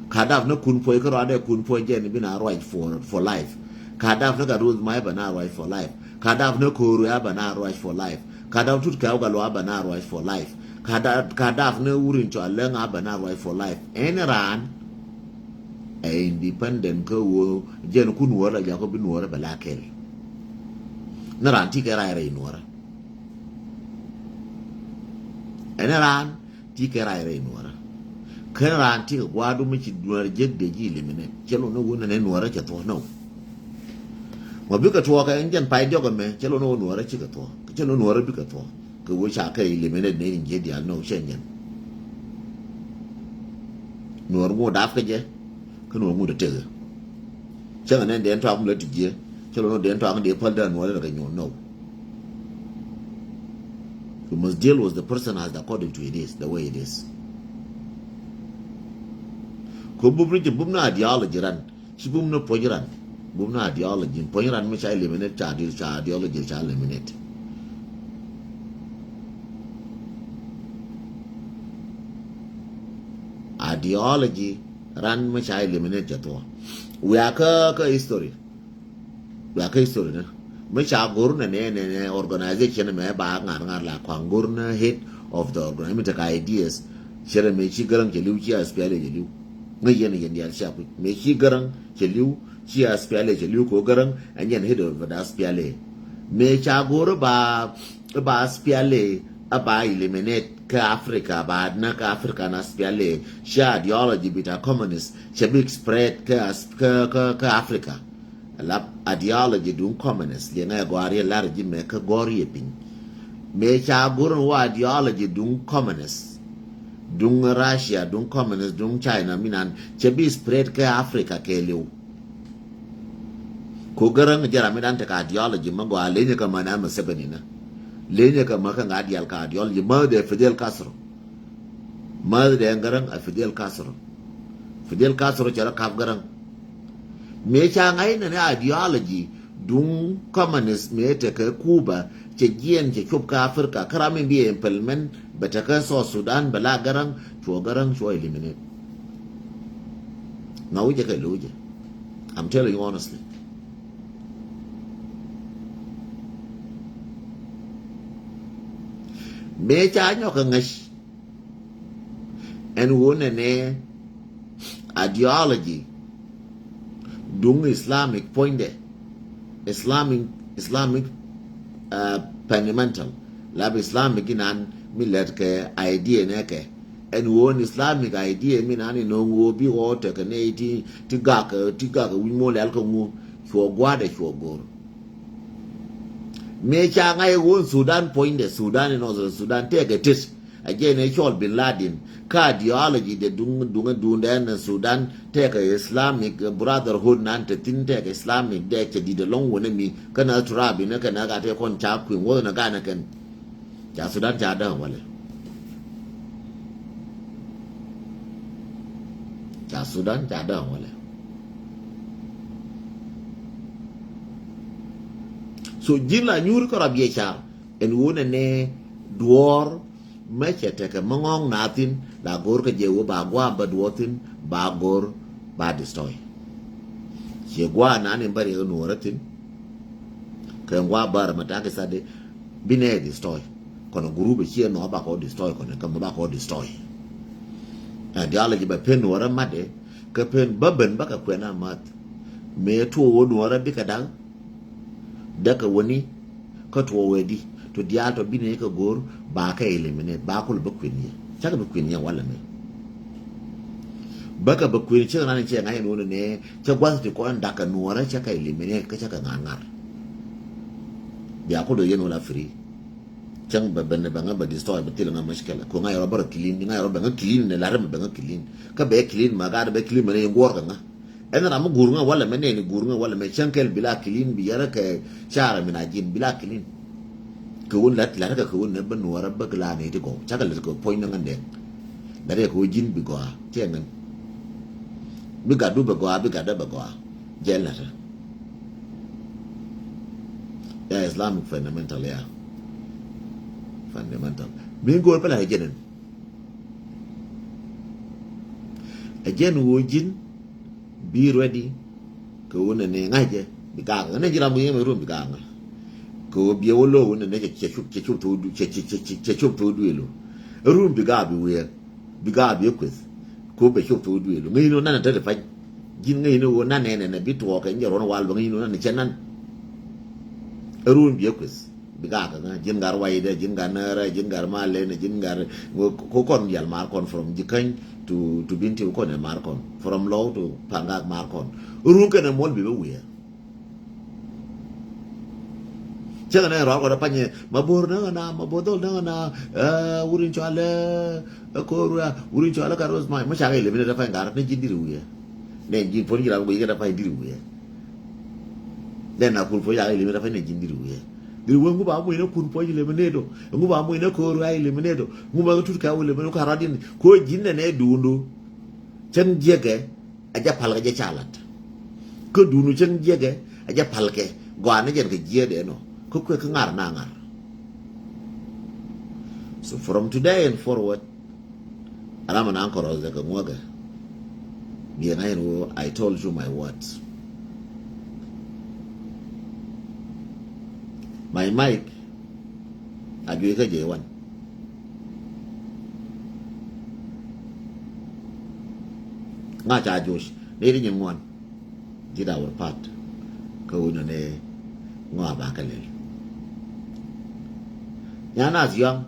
Ka dap ni kun puɔy kä rɔadɛ kun puɔy jɛn bi na ruac for, for life. Ka dap ni ka Ruth Mai ba na ruac for life. Ka dap ni koru ya ba na ruac for life. Ka dap tut kɛ wä ka lua ba na ruac for life. Ka dap, ka dap ni wurin cua lɛŋ a ba na ruac for life. Ɛn raan ɛ independent kä wä jɛn kun wä la jakɔ bi nuɔrä bɛ la kɛl. Ni raan ti kɛ rai rɛy nuɔrä. Ɛn raan ti kɛ rai rɛy nuɔrä. Kɛn raan ti kɛ gua̱a̱du mi ci nuɔrä jek dee ji̱ eliminate. Cɛ lɔ ni wun nɛ nuɔrä cɛ thuɔ nɔ. Ma bikɛ tuɔɔk ɛn jɛn pay diɔk ɛmɛ cɛ lɔ ni wä nuɔrä cikɛ thuɔ. Cɛ lɔ nuɔrä bikɛ thuɔ. Kɛ wä ca kɛ eliminate ni in jiɛ dial nɔ cɛ nyɛn. Nuɔr ŋu dap kɛ jɛ. Kä nuɔr ŋu dee tekɛ. Cɛ ŋɛ nɛn dee tuak mi lɛ ti jiɛ. Cɛ lɔ ni dee tuak dee päl dee nuɔrä kɛ nyuɔn nɔ. You must deal with the person as according to it is, the way it is. Ko bum ni jɛ bum na ideology ran. Ci bum ni puɔ̱ny ran. Bum ni ideology. Puɔ̱ny ran mi ca eliminate ca ide-, ca ideology ca eliminate. Ideology ran mi ca eliminate ca thuɔ. Wia kä, kä history. Wia kä history ni. Mi ca go̱r nɛ nɛ nɛ nɛ organization mɛ ba ŋa̱r ŋa̱r la kɔaŋ go̱r nɛ head of the organization mi tekɛ ideas. Cɛ rɛ mɛ ci gäräŋ cɛ li̱w ci SPLA cɛ li̱w. Ŋäc yɛn yɛn diaal cia kui̱. Mɛ ci gäräŋ cɛ li̱w ci SPLA cɛ li̱w ko gäräŋ ɛn yɛn head of the SPLA. Mɛ ca go̱r ba, ba SPLA a ba eliminate kä Africa ba na kä Africa na SPLA. Cia ideology bita communist cɛ bi spread kä, kä, kä, kä Africa. Lap ideology duŋ communist liŋɛ gɔaa riɛ lar ji̱ mɛ kä gɔr yɛ piny. Mëë ca go̱r ni wä ideology duŋ communist, duŋ Russia, duŋ communist, duŋ China minan cɛ bi spread kä Africa kɛɛliw. Ko gäräŋ jɛ ram mi dan tekɛ ideology ma gɔaa lenyɛ kä ma na Museveni na. Lenyɛ kä ma kä ŋa̱ dial kä ideology ma dee Fidel Castro. Mäth dee gäräŋ a Fidel Castro. Fidel Castro cɛ rɔ kap gäräŋ. Mëë ca ŋa̱c nɛnɛ ideology duŋ communist mëë tekɛ Cuba cɛ jiɛn cɛ cop kä Africa kä ram in bi implement bɛ tekɛ South Sudan bɛ la gäräŋ cuɔ gäräŋ cuɔ eliminate. Ŋa wi̱cɛ kɛ lo̱cɛ. I'm telling you honestly. Mëë ca nyɔk kɛ ŋäc. Ɛn ɣöö nɛnɛ ideology duŋ Islamic puɔ̱nydɛ, Islamic, Islamic, uh, fundamental lap Islamic inan mi lɛt kɛ idea nɛ kɛ. Ɛn ɣöö ni Islamic idea mi nan inɔ ɣöö bi ɣɔɔ tekɛ nɛ ti, ti gak, ti gak wi̱c mo̱o̱l ɛl kɛ ŋu cuɔ gua̱dɛ cuɔ go̱r. Mëë ca ŋa̱c ɣöö Sudan puɔ̱nydɛ, Sudan in Northern Sudan tekɛ tet. A jɛ ni cɔl Bin Laden kä ideology de duŋ duŋ duŋ dɛ ni Sudan tekɛ Islamic Brotherhood nan te thin tekɛ Islamic dɛ cɛ dit ɛlɔŋ wä ni mi kä na turabi ni kɛ na gat kɔn ca kuiŋ wä ni gat ni kɛn. Ca Sudan ca däŋ walɛ. Ca Sudan ca däŋ walɛ. So ji̱n la nyuur kä rɔ biɛ car ɛn wä ni ni duɔɔr. Mɛ cɛ tekɛ mä ŋɔ̱ɔ̱ŋ na thi̱n la go̱o̱r kä jɛ wä ba gua̱a̱ bä duɔ̱ɔ̱r thi̱n ba go̱o̱r ba destroy. Ciɛ gua̱a̱ na ni bä riɛk nuɔ̱ɔ̱rä thi̱n. Kɛ gua̱a̱ bä rɛ mɛ ta̱a̱ kɛ tha̱t di bi nɛ destroy. Kɔnɛ group ciɛ nɔ ba kɔ destroy kɔnɛ kä mɛ ba kɔ destroy. Ideology bɛ pen nuɔ̱ɔ̱rä mat di kä pen bä ben bä kɛ kuɛn a math. Mëë tuɔ wä nuɔ̱ɔ̱rä bikɛ da̱k. Däkä wäni kä tuɔɔk wee di to diaal tɔ bi nɛy kä go̱o̱r ba kɛ eliminate ba kul bä kui̱n yɛ cakɛ bi kui̱n yɛ walɛ mɛ. Bä kɛ bä kui̱n cɛ ran cɛ ŋa̱c ɛn wä ni nɛ cɛ gua̱th ti kɔn dakä nuɔrä cakɛ eliminate kä cakɛ ŋa̱r ŋa̱r. Bia kul dɔ yɛn wä la free. Cäŋ bɛ ben bɛ ŋä bɛ destroy bɛ thil ŋä mushkila ko ŋa̱c rɔ bä rɔ clean ŋa̱c rɔ bɛ ŋä clean ni la rɛ mɛ bɛ ŋä clean. Kä bɛ clean ma gaat bɛ clean mɛ ni yɛ guɔr kɛ ŋä. Ɛn ram mi guur ŋä walɛ mɛ nɛni guur ŋä walɛ mɛ cäŋ kɛl bi la clean bi yɛrɛ kɛ cara min a ji̱n bi la clean. Kɛ wun lat lat kɛ kɛ wun nɛ bä nuɔrä bä kɛ la ni ti gɔw cakɛ lat kɛ puɔ̱ny ni ŋän dɛŋ. Lat kɛ wun ji̱n bi gɔaa cɛ ŋän. Bi gatdu bɛ gɔaa, bi gatdä bɛ gɔaa. Jɛn lät. Ya Islamic fundamental ya. Fundamental. Mi go̱o̱r pɛ la jɛn ɛn. Ɛ jɛn ɣöö ji̱n bi ready kɛ ɣöö nɛ ni ŋa̱cɛ bi gaak ŋa̱. Nɛ ji̱ ram kɛ yɛn mɛ rum bi gaak ŋa̱. Kɛ ɣöö biɛ wä lo̱o̱ ɣöö nɛ ni cɛ, cɛ cop, cɛ cop thok du, cɛ, cɛ, cɛ, cɛ cop thok duëël ɣöö. Rum bi gaak bi wiɛɛr. Bi gaak bi kueth. Ko bɛ cop thok duëël. Ŋäcni ɣöö nanɛ te ti pa̱ny. Ji̱n ŋäcni ɣöö nanɛ nɛ nɛ bi tuɔɔk kɛ nyɛ ruɔ̱n wal bɛ ŋäcni ɣöö nanɛ cɛ nan. Ɛ run bi kueth. Bi gaak ŋä ji̱n gat waydɛ, ji̱n gat närä, ji̱n gat malɛnɛ, ji̱n gat ŋö ko kɔn yal mar kɔn from Jikäny to, to Bentiu kɔn yal mar kɔn. From Lɔw to Pangak mar kɔn. Run kɛnɛ muɔl bi bɛ wiɛ. Cɛ kɛ nɛ rɔɔr kɔdɛ panyɛ ma bo̱r nä na, ma bo̱r dhol nä na, eh, wurin cɔalɛ, eh, ko̱r wia, wurin cɔalɛ ka rose ma, ma cakɛ ilɛ mi nɛ dɛ pany gar ni ji̱n diri wiɛ. Nɛ ji̱n puɔ̱n ji̱ ram kɛ dɛ pany diri wiɛ. Nɛ na kur puɔ̱n cakɛ ilɛ mi dɛ pany nɛ ji̱n diri wiɛ. Diri wiɛ ŋu ba muc nɛ kur puɔ̱n ilɛ mi nɛ do. Ŋu ba muc nɛ ko̱r wia ilɛ mi nɛ do. Ŋu ba tut ka ilɛ mi nɛ do ka rɔɔd in. Ko ji̱n nɛ nɛ dundu. Cɛn jiɛkɛ. A jɛ palkɛ jɛ ca lat. Kä duni cäŋ jiɛkɛ a jɛ palkɛ gɔaa ni jɛn kɛ jiɛɛdɛ nɔ. Kä kuɛ kä ŋar na ŋar. So from today and forward, a ram a na kɔrɔs dɛ kɛ ŋuäkɛ. Biɛ ŋa̱c in woo, I told you my words. My mic a juic kä jɛ wan. Ŋa ca joc ni ri nyin ŋuan. Did our part. Kä wunɛ ni ŋɔa ba kä lel. Nya nas yɔŋ.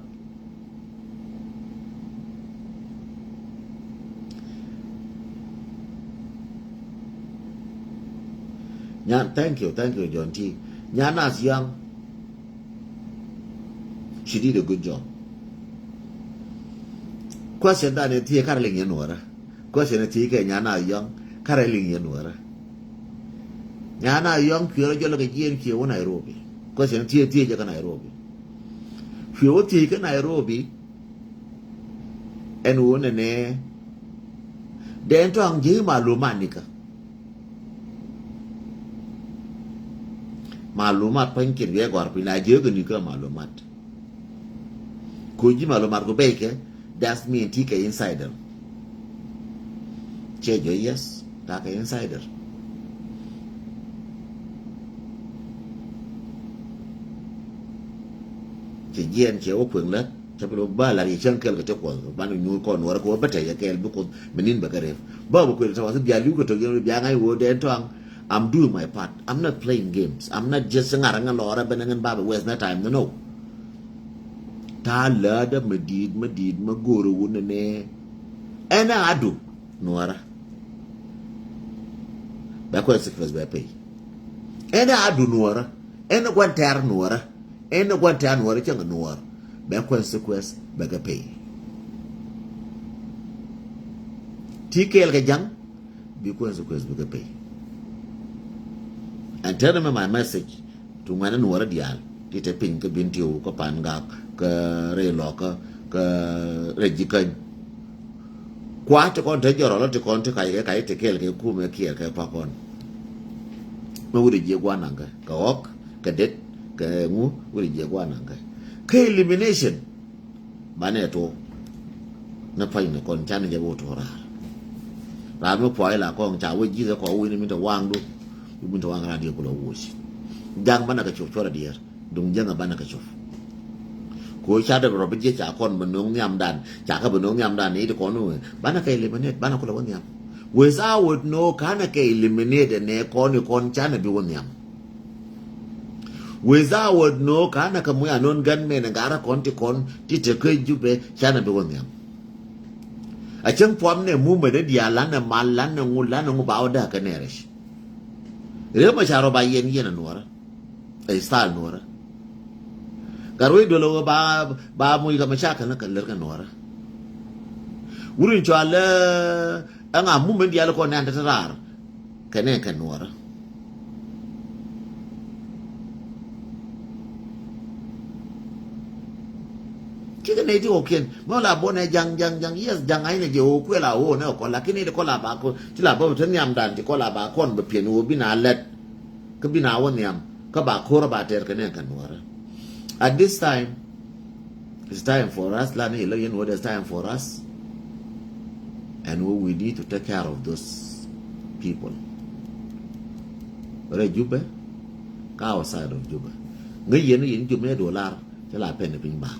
Nya, thank you, thank you, John T. Nya nas yɔŋ. She did a good job. Question dan in thiec karɛ liŋ yɛn nuɔrä. Question in thiec kɛ Nyana Yɔŋ karɛ liŋ yɛn nuɔrä. Nyana Yɔŋ cuɛ rɔ jɔlɛ kɛ jiɛn cuɛ wä Nairobi. Question in thiec thiec jɛ kä Nairobi. Cuɛ wä thiec kä Nairobi. Ɛn wä nɛnɛ. Dɛn tɔŋ ji̱ malumat nikä. Malumat pa̱nykiɛn wiɛ gɔ̱a̱r piny la jiök ni kä malumat. Ko ji̱ malumat ko bɛy kɛ, that mean ti kɛ insider. Cɛ jɔ yes, ta kɛ insider. Cɛ jiɛn cɛ wä kueŋ lät. Cä bi lɔ ba lar yɛ cäŋ kɛl kɛ ti kuɔth ban nyuur kɔn nuɔrä kɛ wä bä tɛc yɛ kɛɛl bi kuoth mi nin bɛ kɛ rep. Ba bä kuël tɛ wath bia liw kɛ tɔk yɛn bia ŋa̱c wä dɛn tɔaŋ. I'm doing my part. I'm not playing games. I'm not just ŋa̱r ŋa̱ lɔrä bɛ nɛ ŋän ba bɛ waste my time. No, no. Ta̱a̱ lädä mi di̱i̱t mi di̱i̱t mi go̱o̱rä wun ni nɛ. Ɛn a du nuɔrä. Bɛ kuɛ sikres bɛ pay. Ɛn a du nuɔrä. Ɛn a gua̱n tɛr nuɔrä. Ɛn ni gua̱n tɛ̈n nuɔ̱ɔ̱r cäŋ nuɔ̱ɔ̱r bɛ consequence bɛ kɛ pay. Ti kɛɛl kɛ ja̱ŋ bi consequence bɛ kɛ pay. And tell me my message to ŋuɛ̈ni nuɔ̱ɔ̱r diaal ti te piny kä Bentiu kä Pangak kä rɛy Lɔkä kä rɛy Jikäny. Kua ti kɔn te jɔrɔ lɔ ti kɔn ti kac kɛ kac ti kɛɛl kɛ kumɛ kiɛɛr kɛ pakɔn. Mɛ wut jiɛ gua̱n naŋ kɛ kɛ ɣɔk kɛ det kɛ ŋu wut jiɛ gua̱n naŋ kɛ kɛ elimination. Banɛ tuɔk ni pany ni kɔn canɛ jɛ bi wä tuɔk raar. Raar mi puac la kɔn ca wä ji̱th kɔ wi̱ni mi te waŋdu. Wi̱ni mi te waŋ raar diɛ kulɔ wuc. Jaŋ banɛ kɛ cop cuɔrɛ diɛɛr. Duŋ jäŋä banɛ kɛ cop. Ko ca dee rɔ bi jiɛ ca kɔn bɛ no̱o̱ŋ nhiamdan ca kä bɛ no̱o̱ŋ nhiamdan ni ti kɔn wee banɛ kɛ eliminate banɛ kulɛ wä nhiam. Without no kanɛ kɛ eliminate nɛ kɔn i kɔn canɛ bi wä nhiam. Without no kanɛ kɛ muc anɔn gunmen garɛ kɔn ti kɔn ti te kä Jubɛ canɛ bi wä nhiam. A cäŋ puam nɛ mumɛ dee diaal lanɛ mal lanɛ ŋu lanɛ ŋu ba wä dee kɛ nɛɛrɛ ci. Riek Machar rɔ ba yɛn yɛn a nuɔrä. Ɛ style nuɔrä. Gat wec duel ɣöö ba, ba muc kɛ mashakil ni kɛ lär kɛ nuɔrä. Wut in cɔal ɛ ŋa mum in diaal kɔn nɛn te te raar. Kɛ nɛn kɛ nuɔrä. Cikɛ Nɛy ti kɔ̱kiɛn mɛ la bɔ nɛ ja̱ŋ ja̱ŋ ja̱ŋ, yes, ja̱ŋ a inɛ jɛ ɣöö kuɛ la ɣöö nɛ kɔ, lakin nɛy ti kɔ la ba kɔ ti la bä te nhiamdan ti kɔ la ba kɔn bɛ piɛn ɣöö bi na lät. Kä bi na wä nhiam kä ba ko̱r ba tɛr kɛ nɛ kɛ Nuɔrä. At this time, it's time for us, la ni ilä yɛn wä, it's time for us. And we, we need to take care of those people. Rɛ Jubɛ kä outside of Jubɛ. Ŋäc yɛn, yɛn Jubɛ mɛ dolar. Cɛ la pɛn piny bak.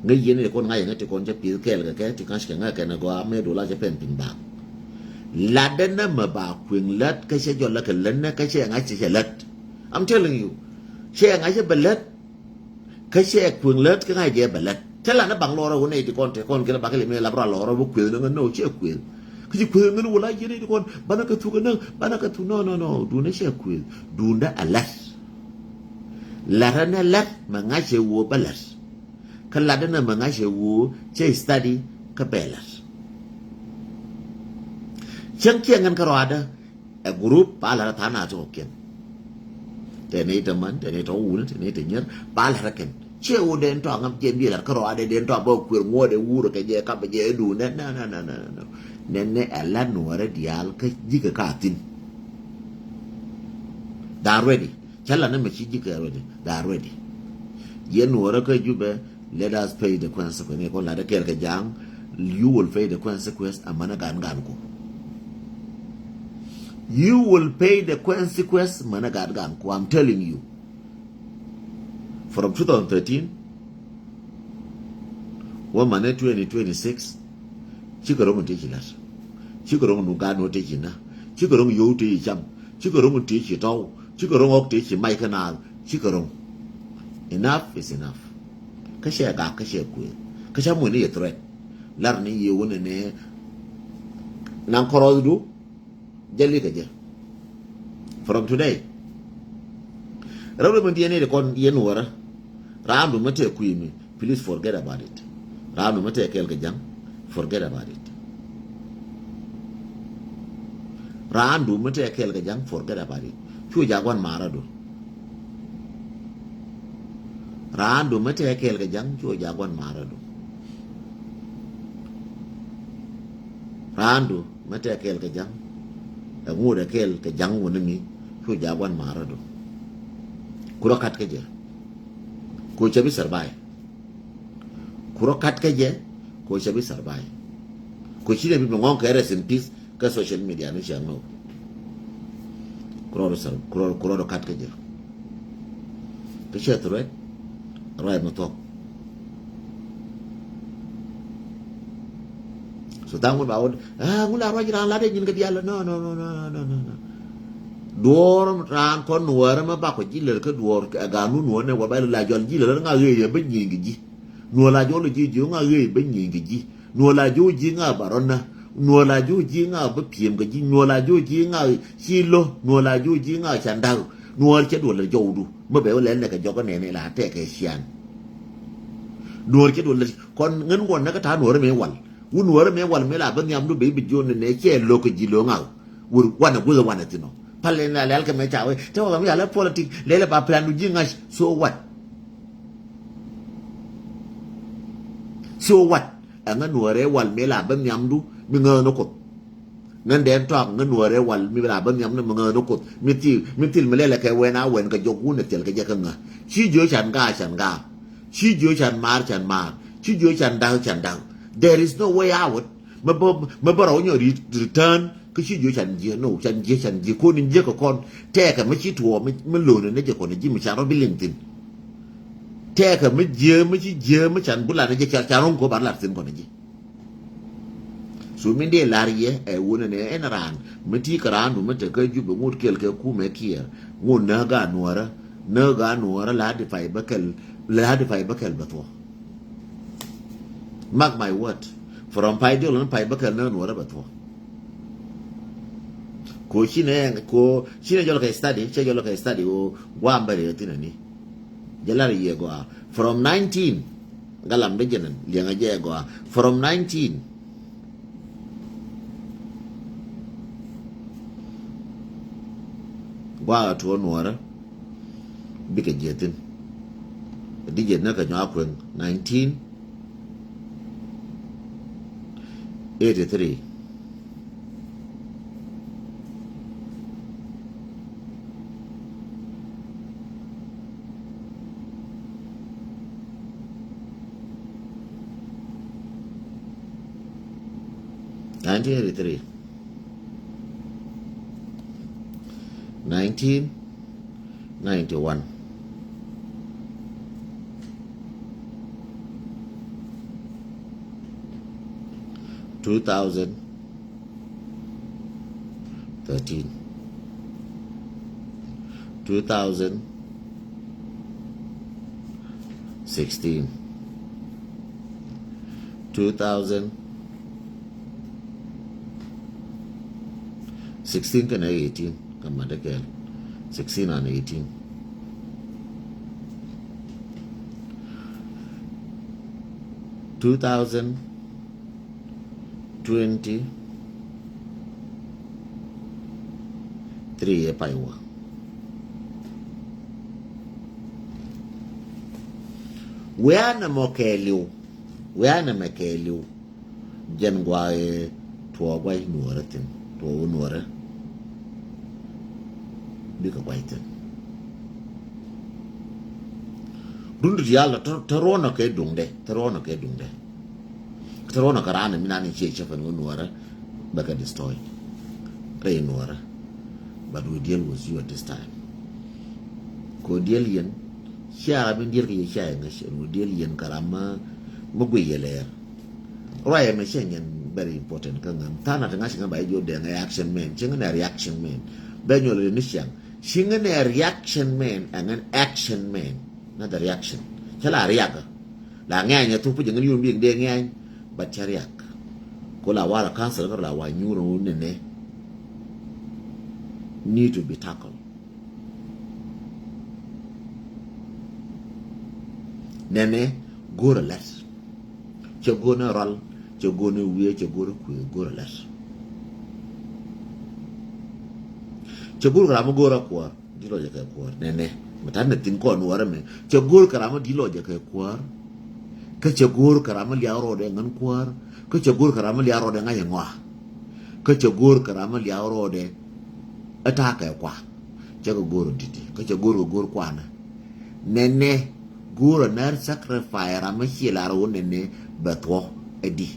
Ŋäc yɛn i̱ kɔn ŋa̱c yɛn ti kɔn cɛ pi̱th kɛɛl kɛ kɛ ti ka̱c kɛ ŋa̱c kɛn gɔaa mɛ dola cɛ pɛn piny bak. Latdɛ nɛ mɛ ba kueŋ lät kä cɛ jɔl lä kɛ lät nɛ kä cɛ ŋa̱c cɛ lät. I'm telling you. Cɛ ŋa̱c cɛ bɛ lät. Kä cɛ kueŋ lät kä ŋa̱c jɛ bɛ lät. Cɛ la nɛ baŋ lɔrä wä nɛ ti kɔn ti kɔn kɛ lɛ bak kɛ lɛ mɛ lap ra lɔrä wä kueth nɛ ŋä nɔ cɛ kueth. Kä ci kueth ŋä ni wä la yɛn i̱ ti kɔn banɛ kɛ thuk kɛ nä banɛ kɛ thuk nɔ nɔ nɔ duundɛ cɛ kueth duundɛ a lät. La̱t ɛn ɛ la̱t mɛ ŋa̱cɛ ɣöö bä la̱t. Kä la̱t ɛn ɛ mɛ ŋa̱cɛ ɣöö cɛ study kä bɛ la̱t. Cäŋ kiɛ ŋän kä rɔaadä ɛ group ba la̱t ɛ tha̱a̱ŋ nath ti kɔ̱kiɛn. Tɛ nɛy tɛ män, tɛ nɛy tɛ wun, tɛ nɛy tɛ nyier ba la̱t ɛ kɛn. Ciɛ ɣöö dee tɔ̱ ŋäm jɛ bi la̱t kä rɔaadɛ dee tɔ̱ bä kuëër ŋuɔ̱ɔ̱dɛ wur kɛ jɛ kap jɛ duundɛ. Nɛ nɛ nɛ nɛ nɛ. Nɛnɛ ɛ la̱t Nuɔɔrɛ diaal kä ji̱kɛ ka thi̱n. They are ready. Cä la nɛ mɛ ci ji̱ kɛ ready. They are ready. Yɛn Nuɔɔrä kä Jubɛ, let us pay the consequence. Ni kɔn la dee kɛɛl kɛ ja̱a̱ŋ, you will pay the consequence. Amänä gan gan ku. You will pay the consequence. Mänä gan gan ku. I'm telling you. From two thousand thirteen wä manɛ twenty twenty-six, cikɛ ro̱ŋ in tëë ci la̱t. Cikɛ ro̱ŋ in gaat ni wä tëë ci nä. Cikɛ ro̱ŋ in yio̱w tëë ci cam. Cikɛ ro̱ŋ in tëë ci tɔ̱w. Cikɛ ro̱ŋ ɣɔ̱k tëë ci mac kä naath. Cikɛ ro̱ŋ. Enough is enough. Kä cɛ gak kä cɛ kuëë. Kä cä muc ni yɛ threat. Lar ni yio̱w ni nɛ naŋ kɔrɔthdu. Jɛ likɛ jɛ. From today. Rɛw rɛw mi diɛn ni di kɔn yɛn wärä. Raandu mi tɛ kui̱ mi, please forget about it. Raandu mi tɛ kɛɛl kɛ ja̱ŋ, forget about it. Raandu mi tɛ kɛɛl kɛ ja̱ŋ, forget about it. Cu ja̱ gua̱n ma̱a̱rädu. Raandu mi tɛ kɛɛl kɛ ja̱ŋ, cu ja̱ gua̱n ma̱a̱rädu. Raandu mi tɛ kɛɛl kɛ ja̱ŋ, ɛ ŋut ɛ kɛɛl kɛ ja̱ŋ wuni mi, cu ja̱ gua̱n ma̱a̱rädu. Kurɔ kat kä jɛ. Ku cɛ bi survive. Kurɔ kat kä jɛ, ku cɛ bi survive. Ku ci nɛ bi mi ŋɔ̱ŋ kɛ rest in peace, kä social media ni ciaŋ nɔ. Kurɔdɔ sar, kurɔdɔ, kurɔdɔ kat kä jɛ. Kä cɛ threat, ruac mi thuɔ̱k. So tha̱a̱ŋ wun ba wun, ah, ŋun la ruac raan lat ɛ nyin kɛ diaal. No, no, no. Duɔ̱ɔ̱r raan kɔn nuɔ̱ɔ̱rä mi bakɔ ji̱ lɛr kä duɔ̱ɔ̱r ɛ ga̱a̱n wun nuɔ̱ɔ̱r nɛ wä bɛ la jɔl ji̱ lɛr ŋa ɣëë yɛ bä nyieny kɛ ji̱. Nuɔ̱ɔ̱r la jɔl ji̱ ji̱ ŋa ɣëë bä nyieny kɛ ji̱. Nuɔ̱ɔ̱r la ji̱ ji̱ ŋa ba rɔ̱ nä. Nuɔ̱ɔ̱r la ji̱ ji̱ ŋa bä pi̱em kɛ ji̱. Nuɔ̱ɔ̱r la ji̱ ji̱ ŋa ci lo̱. Nuɔ̱ɔ̱r la ji̱ ji̱ ŋa ca da̱k. Nuɔ̱ɔ̱r cɛ duɔl lɛ jɔwdu. Mä bɛ wä lɛl nɛ kɛ jɔk nɛɛni la tɛk kɛ cian. Nuɔ̱ɔ̱r cɛ duɔl lɛ kɔn ŋän guɔn nɛ kä ta̱a̱ nuɔ̱ɔ̱r mɛ wal. Wun nuɔ̱ɔ̱r mɛ wal mɛ la bä nhiamdu bɛ i̱ bi jion nɛ cɛ lo̱k kɛ ji̱ lo̱ŋ a. Wur wanɛ guth wanɛ thin ɔ. Pal in la lɛl kɛ mɛ ca wee te wä kɛ mi ca lɛ politik lɛl ba plan du ji̱ ŋa̱c. So what? So what? Ɛŋä nuɔ̱ɔ̱rɛ wal mi la bä nhiamdu mi ŋäänä Kuoth. Ŋän dɛn tɔak ŋä nuɔ̱ɔ̱rɛ wal mi la bä nhiamdu mi ŋäänä Kuoth. Mi thil, mi thil mi lɛlɛ kɛ wɛn a wɛn kɛ jɔk wun ɛ thil kɛ jɛ kä ŋä. Ci jiö can gaa can gaa. Ci jiö can maar can maar. Ci jiö can da̱k can da̱k. There is no way out. Mä bä, mä bä rɔw nyɔ ri-, return. Kä ci jiö can jiɛ, no, can jiɛ, can jiɛ. Kɔn in jiɛ kɛ kɔn. Tɛɛkɛ mä ci tuɔɔ, mä, mä lo̱n ni jɛ kɔn ji̱ mi can rɔ bi liŋ thin. Tɛɛkɛ mä jiɛ, mä ci jiɛ, mä can bulan ni jɛ can, can rɔŋ ko bar lar thin kɔn ji̱. So min dee lar yɛ ɛ wunɛ ni ɛn raan mi ti kɛ raan du mi te kä Jubɛ ŋut kɛl kɛ kumɛ kiɛ ŋut nä ga nuɔrä, nä ga nuɔrä la di pay bä kɛl, la di pay bä kɛl bä thuɔ. Mark my word. From pay diɔl ni pay bä kɛl nä nuɔrä bä thuɔ. Ko ci nɛ, ko ci nɛ jɔl kɛ study, cɛ jɔl kɛ study o guam bɛ rɛ thin ni. Jɛ lar yɛ gɔaa. From nineteen. Galam dee jɛnɛn liɛŋɛ jɛ gɔaa. From nineteen. Gua̱a̱ tuɔ nuɔrä. Bikɛ jiɛ thin. Digit ni kɛ nyɔak kueŋ nineteen eighty three. Nineteen eighty three. Nineteen ninety one. Two thousand thirteen. Two thousand sixteen. Two thousand sixteen kɛnɛ eighteen, kɛ mat dee kɛɛl. Sixteen and eighteen. Two thousand twenty three ɛ pay wä. Wiaa nɛmɔ kɛɛliw. Wiaa nɛmɛ kɛɛliw. Jɛn gua̱a̱ ɛ tuɔɔk gua̱c nuɔɔrä thi̱n, tuɔɔk wä nuɔɔrä. Bikɛ gua̱c thi̱n. Run diaal te, te ruɔ̱nɔ kɛ duŋdɛ, te ruɔ̱nɔ kɛ duŋdɛ. Te ruɔ̱nɔ kɛ raan mi nan in cie cɛ pɛn wä nuɔɔrä bɛ kɛ destroy. Rɛy nuɔɔrä. But we deal with you at this time. Kɛ wä diɛl yɛn cia ram in diɛl kɛ yɛ cia yɛ ŋäc ɛn wä diɛl yɛn kɛ ram ma guiy yɛ lɛɛr. Ruac ɛmɛ cɛ nyɛn very important kä ŋäm. Tha̱a̱ŋ na ti ŋa̱c ŋäm ba ji̱ jiök dee ŋäc action man, cieŋ nɛ reaction man. Bɛ nyɔl ri ni ciaŋ. Cieŋ nɛ reaction man, ɛŋɛn action man. Not the reaction. Cɛ la riak. La ŋɛny ɛ thuk pi jɛ ŋäc yun biek dee ŋɛny. But cɛ riak. Ko la wala cancer kä la wa nyuur wu nɛnɛ. Need to be tackled. Nɛnɛ go̱o̱rä lɛt. Cɛ go̱o̱r ni rɔl, cɛ go̱o̱r ni wiee, cɛ go̱o̱r ni kuëë, go̱o̱rä lɛt. Cɛ go̱o̱r kɛ ram mi go̱o̱rä kuäär, di lɔcɛ kɛ kuäär. Nɛnɛ, mi ta̱t ni thi̱n kɔn nuɔɔrä mɛ. Cɛ go̱o̱r kɛ ram mi di lɔcɛ kɛ kuäär. Kä cɛ go̱o̱r kɛ ram mi liak rɔɔdɛ ŋän kuäär. Kä cɛ go̱o̱r kɛ ram mi liak rɔɔdɛ ŋa̱c ɛ ŋɔa. Kä cɛ go̱o̱r kɛ ram mi liak rɔɔdɛ ɛ ta̱a̱ kɛ kua. Cɛ kɛ go̱o̱r ɔ di̱t. Kä cɛ go̱o̱r kɛ go̱o̱r kuanä. Nɛnɛ go̱o̱r ɔ nɛr sacrifice ram mi ciɛ lar wä nɛnɛ bɛ thuɔ ɛ di.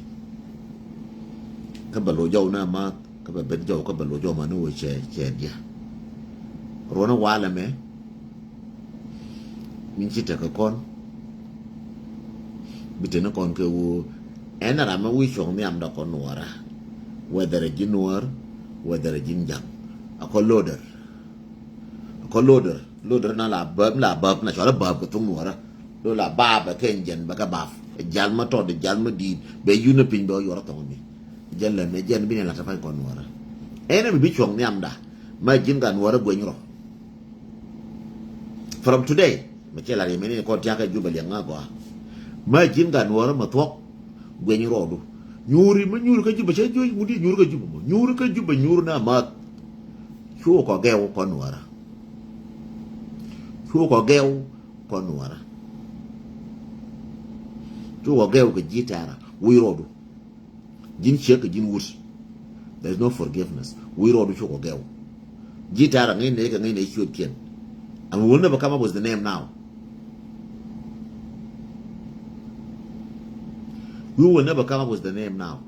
Kä bɛ lo̱c jɔw na ma kä bɛ ben jɔw kä bɛ lo̱c jɔw ma ni wä cɛ cɛ diɛ. Ruɔ̱n walɛ mɛ. Min ci tekɛ kɔn. Bi teni kɔn kɛ wä ɛn ram mi wi̱i̱ cuɔ̱ŋ nhiamdä kɔn nuɔɔrä. Whether ɛ ji̱ nuɔɔr, whether ɛ ji̱ ja̱ŋ. A kɔ loader. Kɔ loader, loader na la bäp, la bäp na cɔl a bäp kɛ thok nuɔrä. Lo la bap bɛ kɛ jɛn bɛ kɛ bap. Jal ma tɔt, jal ma di̱i̱t, bɛ yun a piny bɛ yuɔr thɔŋ mi. Jɛn lɛ mɛ jɛn bi ni la ta pany kɔ nuɔrä. Ɛn mi bi cuɔŋ nhiamda. Ma ji̱n ka nuɔrä gueny rɔ. From today, mɛ cɛ la ri mɛ ni kɔ tiak kɛ Juba liɛŋ a gɔa. Ma ji̱n ka nuɔrä ma thuɔk. Gueny rɔɔdu. Nyuuri mi nyuuri kä Juba cɛ juɔc ŋut di nyuuri kä Juba mɔ. Nyuuri kä Juba nyuuri na math. Cuɔ kɔ gɛw kɔ nuɔra. Cuɔ kɔ gɛw kɔ nuɔra. Cuɔ kɔ gɛw kɛ ji̱ tɛra. Wi̱i̱ rɔɔdu. Ji̱n ciek kɛ ji̱n wut. There is no forgiveness. Wi̱i̱ rɔɔdu cuɔ kɔ gɛw. Ji̱ tɛra ŋäcnɛ kɛ ŋäcnɛ ciötkiɛn. And we will never come up with the name now. We will never come up with the name now.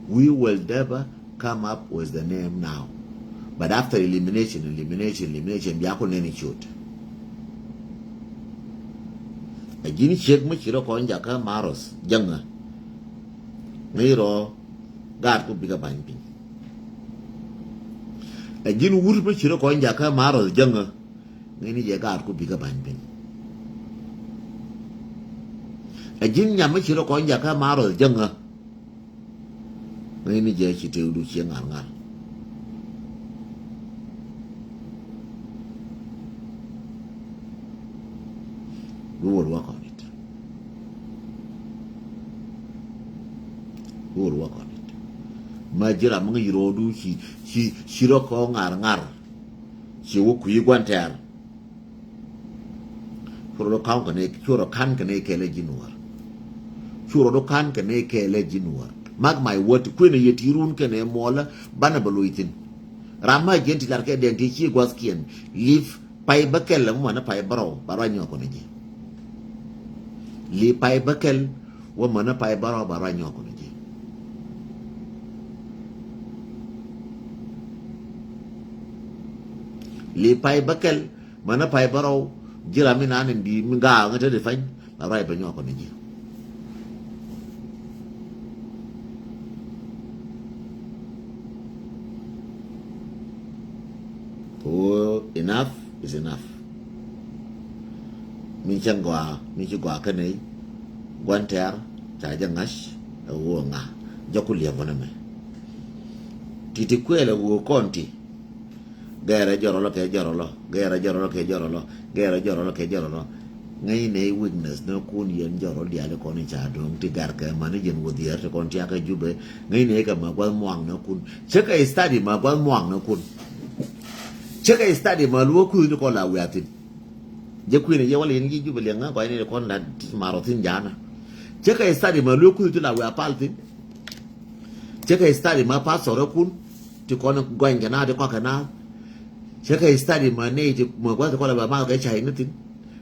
We will never come up with the name now. But after elimination, elimination, elimination, bia ku neni ciöt. A ji̱n ciek mi ci rɔ kɔn jakä Maros jäŋä. Ŋäc rɔ gaat ku bikɛ bany piny. A ji̱n wut mi ci rɔ kɔn jakä Maros jäŋä. Ŋäcni jɛ gaat ku bikɛ bany piny. A ji̱n nyam mi ci rɔ kɔn jakä Maros jäŋä. Ŋäcni jɛ ci tëëkdu ciɛ ŋa̱l ŋa̱l. We will work on it. We will work on it. Ma ji̱ ram mi ŋäc ro̱o̱du ci, ci, ci rɔ kɔ ŋar ŋar. Ci wä kui̱ gua̱n tɛ̈r. Cu rɔ ka̱n kɛ nɛy, cu rɔ ka̱n kɛ nɛy kɛɛl ɛ ji̱ Nuäär. Cu rɔ ka̱n kɛ nɛy kɛɛl ɛ ji̱ Nuäär. Mark my word, kuënɛ yɛ ti run kɛnɛ muɔlä banɛ bɛ loc thi̱n. Ram ma jiɛn ti lar kɛ dɛn ti ci gua̱thkiɛn. Li̱p pay bäkɛl ɛmɔ mänä pay bärɔw ba ruac nyɔk kɔnɛ ji̱. Li̱p pay bäkɛl wä mänä pay bärɔw ba ruac nyɔk kɔnɛ ji̱. Li̱p pay bäkɛl mänä pay bärɔw ji̱ ram mi naan in di̱i̱t mi gaak ŋä te di pany ba ruac bɛ nyɔk kɔnɛ ji̱. Ko enough is enough. Mi cäŋ gɔaa, mi ci gɔaa kä nɛy, gua̱n tɛ̈r ca jɛ ŋa̱c ɛ ɣöö ŋa jɛ ku liɛp wänɛ mɛ. Ti̱ti̱ kuɛɛl ɛ ɣöö kɔn ti gɛɛrɛ jɔrɔlɔ kɛ jɔrɔlɔ, gɛɛrɛ jɔrɔlɔ kɛ jɔrɔlɔ, gɛɛrɛ jɔrɔlɔ kɛ jɔrɔlɔ. Ŋäcnɛ i̱ weakness ni kun yɛn jɔrɔl diaal i̱ kɔn i̱ ca do̱ŋ ti garkɛ mani yɛn wä dhiɛɛr ti kɔn tiakä Jubɛ. Ŋäcnɛ i̱ kɛ ma gua̱th muaŋnɛ kun. Cä kɛ study ma gua̱th muaŋnɛ kun. Cä kɛ study ma luäk kui̱ ni kɔn la wiathin. Jɛ kui̱n i̱ yɛ wä liɛn ji̱ Jubɛ liɛŋ ŋä kɔc ni kɔn la ti marɔ thi̱n ja̱a̱nä. Cä kɛ study ma luäk kui̱ ti la wiathin. Cä kɛ study ma pastor ɛ kun ti kɔn gɔny kɛ na ti kɔk kɛ na. Cä kɛ study ma nɛy ti ma gua̱th ti kɔn la ba ma kɛ cay ni thin.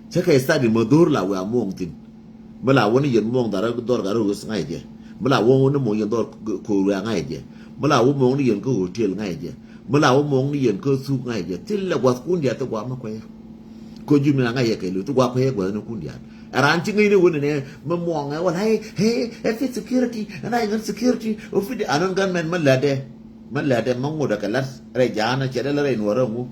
Cä kɛ study ma dho̱r la wiathin. Mi la wä ni yɛn muɔ̱ŋ dhɔr gat rɛ ɣöth ŋa̱c jɛ. Mi la wä ni muɔ̱ŋ yɛn dhɔr ko̱o̱r wiaa ŋa̱c jɛ. Mi la wä muɔ̱ŋ ni yɛn kä hotel ŋa̱c jɛ. Mi la wä muɔ̱ŋ ni yɛn kä thuk ŋa̱c jɛ. Thil lɛ gua̱th kun diaal thi gua̱a̱ mi kuɛyä. Kä jumi na ŋa̱c yɛ kɛ li̱w thi gua̱a̱ kuɛyä gua̱th ni kun diaal. Ɛ raan ci ŋäcni wä ni nɛ mi muɔ̱ŋ ɛ wä la ɛ ɛ ɛ fi security ɛ na yɛ ŋän security ɛ fi di anɔn gunman mi lätdɛ. Mi lätdɛ mi ŋotdɛ kɛ la̱t rɛy ja̱a̱nä cɛ dee lä rɛy nuɔ̱ɔ̱rä ŋu.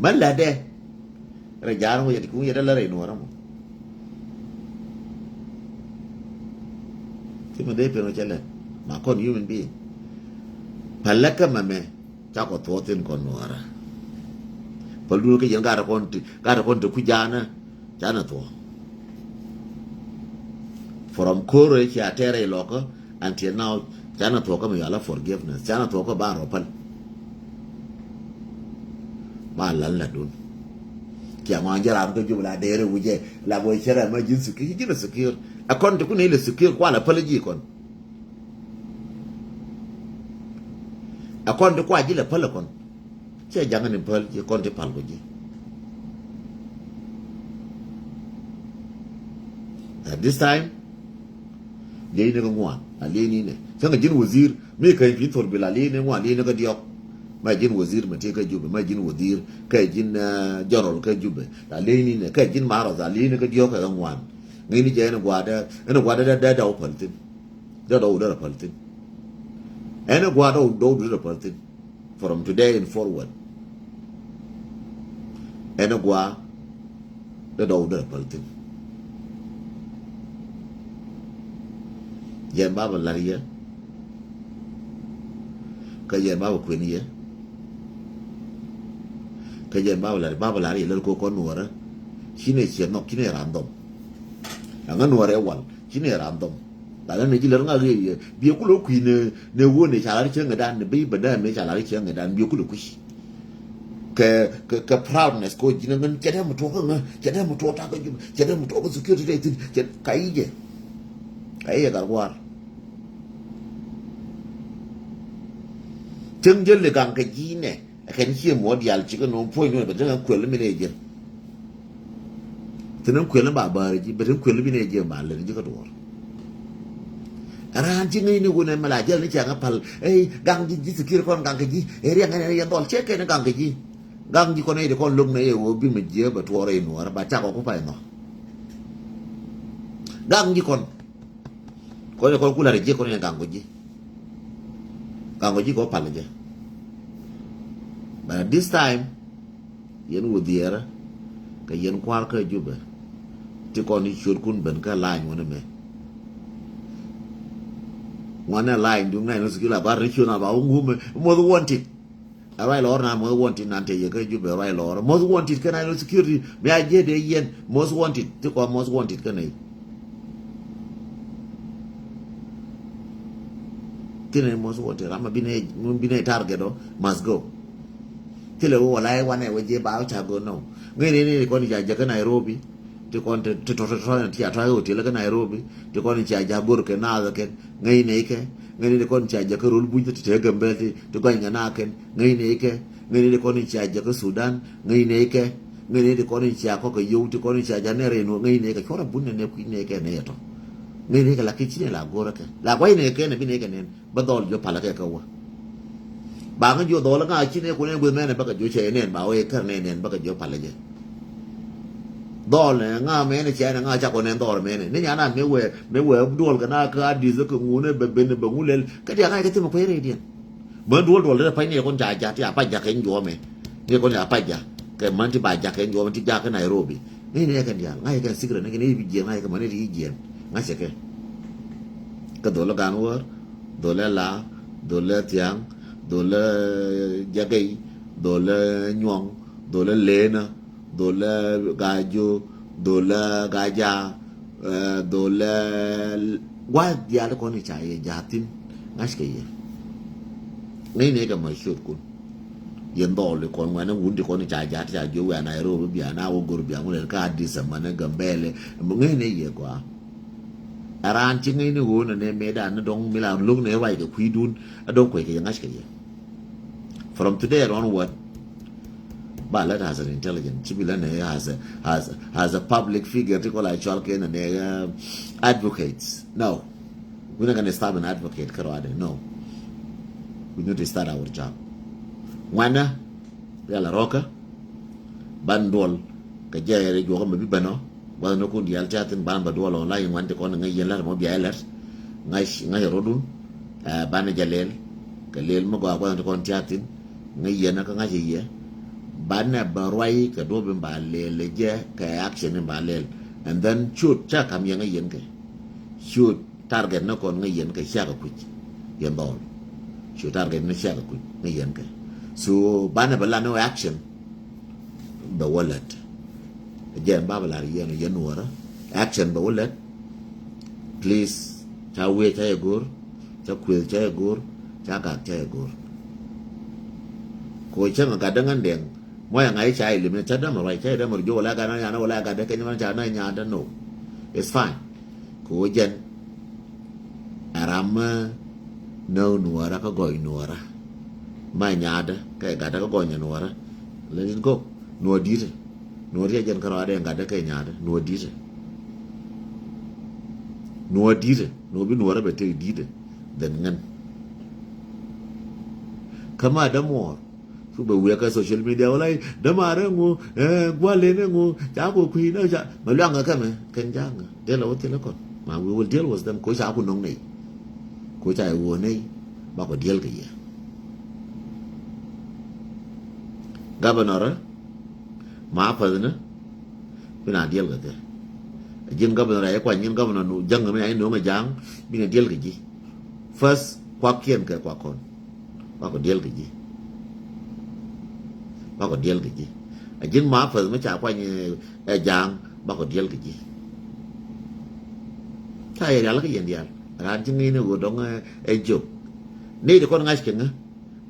Mɛ lätdɛ rɛ ja̱a̱r ŋu yɛ ti kuŋ yɛ dee lä rɛy nuɔ̱ɔ̱rä mɔ. Ti mɛ dee pen ɔ cɛ lät ma kɔn human being. Pälä kä mɛmɛ ca kɔ thuɔ̱ɔ̱th in kɔn nuɔ̱ɔ̱rä. Päl duun kä yɛn gat kɔn ti gat kɔn ti ku ja̱a̱nä. Canɛ thuɔ̱k. From ko̱rɛ cia tɛrɛ ilɔkä until now canɛ thuɔ̱k kä mi yɔala forgiveness canɛ thuɔ̱k kä ban rɔ päl. Ban lal la dun. Cia ŋɔaŋ jɛ ram kä jup la derɛ wicɛ la boi cɛ rɛ ma ji̱n secure ji̱n secure. Ɛ kɔn ti kun ilɛ secure kualɛ päl ji̱ kɔn. Ɛ kɔn ti kua ji̱ lɛ päl ɛ kɔn. Cɛ jaŋä ni päl ci kɔn ti pal ku ji̱. At this time liey ni kä ŋuan a liey ni nɛ cäŋ a ji̱n wazir mi kä ji̱n thor bil a liey ni ŋuan liey ni kä diɔk. Ma ji̱n wazir ma ti kä Jubɛ ma ji̱n wazir kä ji̱n jɔrɔl kä Jubɛ a liey ni nɛ kä ji̱n marɔth a liey ni kä diɔk kä ŋuan. Ŋäcni jɛ ɛn gua̱a̱dɛ ɛn gua̱a̱dɛ dɛ dɛ dɔw päl thin. Dɛ dɔw dɛ rɛ päl thin. Ɛn gua̱a̱dɛ dɔw dɔw dɛ rɛ päl thin. From today and forward. Ɛn ɛ gua̱a̱ dee dɔw dee rɛ päl thi̱n. Yɛn ba bɛ la̱r yɛ. Kä yɛn ba bɛ kuën yɛ. Kä yɛn ba bɛ la̱r ba bɛ la̱r yɛ lär kɔ kɔn nuɔrä. Ci nɛ ciɛ nhɔk ci nɛ ran dhɔm. Ɛŋä nuɔrɛ wal ci nɛ ran dhɔm. La lɛ ni ji̱ lär ŋak yɛ yɛ biɛ kulɛ kui̱ ni ni wä ni ca lar cieŋ dan ni bi bä dee mi ca lar cieŋ dan biɛ kulɛ kui̱. Kɛ kɛ kɛ proudness kɔ ji̱n ŋän cɛ dee mi tuɔk ŋä cɛ dee mi tuɔk takä jum cɛ dee mi tuɔk security dee thin cɛ ka yi jɛ. Ka yi jɛ gar guar. Cieŋ jɛ li gaŋ kɛ ji̱ nɛ. Ɛ kɛn cie muɔ̱ɔ̱t diaal cikɛ no̱o̱ŋ puɔ̱ny nuɔ̱ɔ̱n bɛ te kɛn kuël mi nɛ ji̱. Te ni kuël mi ba bäär ji̱ bɛ te kuël mi nɛ ji̱ ba lɛn ji̱ kä duɔ̱ɔ̱r. Raan ci ŋäcni wun ɛmɛ la jäl ni cɛ ŋä pal ɛ gaŋ ji̱ ji̱ thikir kɔn gaŋ kɛ ji̱ ɛ riɛŋ ɛn ɛ riɛŋ dhɔl cɛ kɛn gaŋ kɛ ji̱. Gaŋ ji̱ kɔn ɛ di kɔn lo̱k nɛ yɛ wä bi mi jiɛ bɛ tuɔɔr ɛ nuɔ̱ɔ̱r ba cak ɔ ku pay nhɔk. Gaŋ ji̱ kɔn. Kɔn kɔn kula rɛ jiɛ kɔn yɛ gaŋ kɔ ji̱. Gaŋ kɔ ji̱ kɔ pal jɛ. But at this time yɛn wä dhiɛɛrä kɛ yɛn kua̱r kä Jubɛ. Ti kɔn i̱ ciötkun ben kä la̱a̱ny wänä mɛ. Ŋuanɛ la̱a̱ny duŋ ŋa̱c ni thikil a bar ni ciöt na ba wä ŋumɛ muɔth wanted. Ɛ ruac lɔɔr na most wanted nan te yɛ kä Jubɛ ruac lɔɔr. Most wanted kä Nairobi security mi a jiɛ dee yɛn most wanted ti kɔn most wanted kä nɛy. Ti nɛy most wanted ram a bi nɛy target ɔ must go. Ti lɛ wä wala ɛ wanɛ wä jiɛ ba wä ca go nɔ. Ŋäc nɛy ni kɔn ca jɛ kä Nairobi. Ti kɔn ti tɔ̱ ti tɔ̱ ti a tɔ̱ hotel kä Nairobi. Ti kɔn ca jɛ gor kɛ naath kɛn. Ŋäc nɛy kɛ ŋäc nɛy ti kɔn ca jɛ kä rol buny ti te Gambɛl ti ti gɔny kɛ naa kɛn. Ŋäc nɛy kɛ ŋäc nɛy ti kɔn ca jɛ kä Sudan. Ŋäc nɛy kɛ ŋäc nɛy ti kɔn ca kɔk kɛ yow ti kɔn ca jɛ nɛ rɛy nuɔ ŋäc nɛy kɛ cuɔrɛ bun nɛ nɛ kui̱ nɛy kɛ nɛy tɔ. Ŋäc nɛy kɛ la ki ci nɛ la go̱rä kɛ la guay nɛy kɛ nɛ bi nɛy kɛ nɛn. Bä dhɔl jiɔ palä kɛ kä wä. Ba ŋä jiɔ dhɔl ŋa ci nɛ kunɛ gueth mɛnɛ bä kɛ jiɔ cɛ nɛn ba wee kär nɛ nɛn bä kɛ jiɔ palä jɛ. Dhɔl nɛ ŋa mɛnɛ cɛ nɛ ŋa ca kɔn nɛ dhɔl mɛnɛ ni nyan an mɛ wee mɛ wee duɔl kɛ na kä Adith kɛ ŋunɛ bɛ ben bɛ ŋu lɛl kä diak ŋa kɛ thimɛ kuɛ rɛy diɛn. Mɛ duɔl duɔl dee pay ni kɔn ca jat ya pay jak kɛ juɔmɛ. Ni kɔn ya pay jak kɛ man ti ba jak kɛ juɔmɛ ti jak kɛ Nairobi. Ni ni kɛ dial ŋa kɛ secret ni kɛ ni bi jiɛn ŋa kɛ man ni ti jiɛn ŋa cɛ kɛ. Kä dhol ɛ Ganwäär, dhol ɛ Laa, dhol ɛ Thiaŋ, dhol ɛ Jagɛy, dhol ɛ Nyuɔŋ, dhol ɛ Leenä, dhol ɛ Gajo, dhol ɛ Gaja, eh, dhol ɛ gua̱a̱th diaal kɔn i̱ ca yɛ ja̱a̱thin ŋa̱ckɛ yɛ. Ŋäcnɛ kɛ ma ciötkun. Yɛn dhɔɔl i̱ kɔn ŋuɛ̈tni wun ti kɔn i̱ ca ja̱a̱t ca jiök wiaa Nairobi bia na wä go̱r bia ŋulɛl kä Addis Ababa ni Gambɛlɛ. Ŋäcnɛ yɛ gɔaa. Ɛ raan ci ŋäcni ɣöö nɛ nɛ mëëdan ni dɔ̱ŋ mi la lo̱k nɛ ruac kɛ kui̱dun ɛ dɔ̱ŋ kuec kɛ yɛ ŋa̱c kɛ yɛ. From today onward ba lät as an intelligent ci bi lät nɛ as a, as, as a public figure ti kɔl a cɔal kɛ nɛ nɛ, uh, advocates. No. Wi̱nɛ kɛn stop an advocate kɛ ruaadɛ. No. We need to start our job. Ŋuanä rial a rɔkä. Ban duɔl kɛ jɛɛri juɔkä mɛ bi bɛnɔ. Gua̱th ni kun diaal tiathin ban bɛ duɔl online ŋuan ti kɔn ŋäc yɛn lät mɔ bia ilɛt. Ŋa̱c ŋa̱c rɔdun. Ɛ banɛ jɛ lɛl kɛ lɛl mi gɔaa gua̱th ni kɔn tiathin. Ŋäc yɛn kä ŋa̱c yɛ. Banɛ bɛ ruac kɛ duɔp in ba lɛl jɛ kɛ action in ba lɛl. And then ciöt ca kam yɛ ŋäc yɛn kɛ ciöt. Target ni kɔn ŋäc yɛn kɛ ciakɛ kui̱c. Yɛn dhɔl. Cu target ni ciakɛ kui̱c ŋäc yɛn kɛ. So banɛ bɛ la ni action. Bɛ wä lät. Jɛn ba bɛ lar yɛn yɛn nuɔrä. Action bɛ wä lät. Please ca wiee ca yɛ go̱r. Ca kueth ca yɛ go̱r. Ca gak ca yɛ go̱r. Ko cäŋ a gat däŋ ɛn dɛŋ. Mɔc a ŋa̱c ca yɛ lim ni ca dämɛ ruac ca yɛ dämɛ ruac jiök wala gat däŋ yan wala gat däŋ kɛ nyɛ mɛn ca na nyaat däŋ no. It's fine. Kɛ ɣöö jɛn ɛ ram mi näk nuɔɔrä kä gɔɔy nuɔɔrä. Ma nyaatdä kɛ gatdä kä gɔɔy nuɔɔrä. Let it go. Nuɔɔr di̱tɛ. Nuɔɔr di̱tɛ jɛn kä rɔɔdɛ gatdä kɛ nyaatdä. Nuɔɔr di̱tɛ. Nuɔɔr di̱tɛ. Nuɔɔr bi nuɔɔrä bɛ tek di̱tɛ. Then ŋän. Kä ma dämuɔɔr. Cu bɛ wiɛk kä social media wala dämaar ɛŋu, eh, gua̱l in ɛŋu ca ku kui̱ na ca mɛ luaŋ kä kɛmɛ kɛn ja̱a̱ŋ. Diɛl ɛ wä thilɛ kɔn ma we will deal with them ko ca ku no̱ŋ nɛy. Ko ca iwuɔ nɛy ba kɔ diɛl kɛ yɛ. Governor ma päth ni bi na diɛl kɛ kɛ. Ji̱n governor a yɛ kuany ji̱n governor nu ja̱ŋ mi a yɛ no̱ŋ ɛ ja̱a̱ŋ bi na diɛl kɛ ji̱. First kuakiɛn kɛ kuak kɔn. Bakɔ diɛl kɛ ji̱. Bakɔ diɛl kɛ ji̱. A ji̱n ma päth mi ca kuany ɛ ja̱a̱ŋ bakɔ diɛl kɛ ji̱. Ca yɛ rial kä yɛn diaal raan ci ŋi̱i̱n ɛ ɣöö dɔ̱ŋ ɛ jok. Nɛy ti kɔn ŋa̱c kɛ ŋä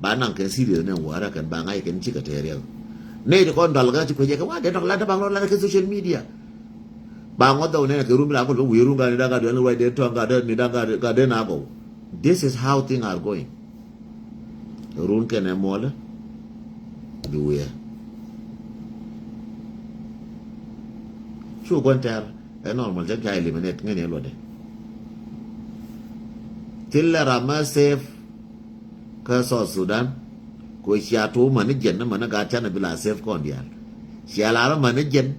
ba naŋ kɛ serious nɛ wäärä kɛn ba ŋa̱c kɛn cikɛ tɛɛr yɛl. Nɛy ti kɔn dɔl kä ci kuecɛ kɛ wa dee dɔk lat dee baŋ rɔ lat kɛ social media. Ba ŋuɔth dhɔk nɛn kɛ rum ila kul bä wi̱i̱ rum ka ni daŋ ka duel ni ruac dee tɔŋ ka dee ni daŋ ka dee na gɔw. This is how things are going. Run kɛnɛ muɔlä bi wiɛ. Cu gua̱n tɛr ɛ normal jɛn ca eliminate ŋäni ɛ luɔtdɛ. Thilɛ ram mɛ safe kä South Sudan. Ko cia tu mani jɛn mani gaat canɛ bi la safe kɔn diaal. Cia lar mani jɛn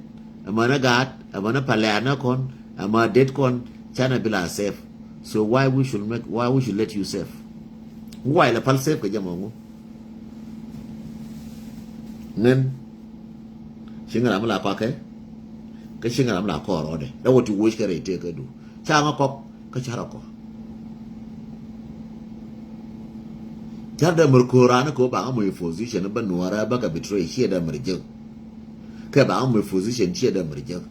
mani gaat mani palianɛ kɔn mani det kɔn canɛ bi la safe. So why we should make, why we should let you safe? Why la pal safe kɛ jɛ mɔ ŋu? Ŋän ci ŋä ram mi la kɔakɛ kä ci ŋä ram mi la kɔɔr ɔdɛ la wä ti woc kɛ rɛy tëëkä du. Ca ŋä kɔk kä ca rɔ kɔk. Car dee mɛr ko̱o̱r raan kɛ ɣöö ba ŋa moc position bä nuɔɔrä bä kɛ betray, ciɛ dee mɛr jek. Kɛ ba ŋa moc position, ciɛ dee mɛr jek.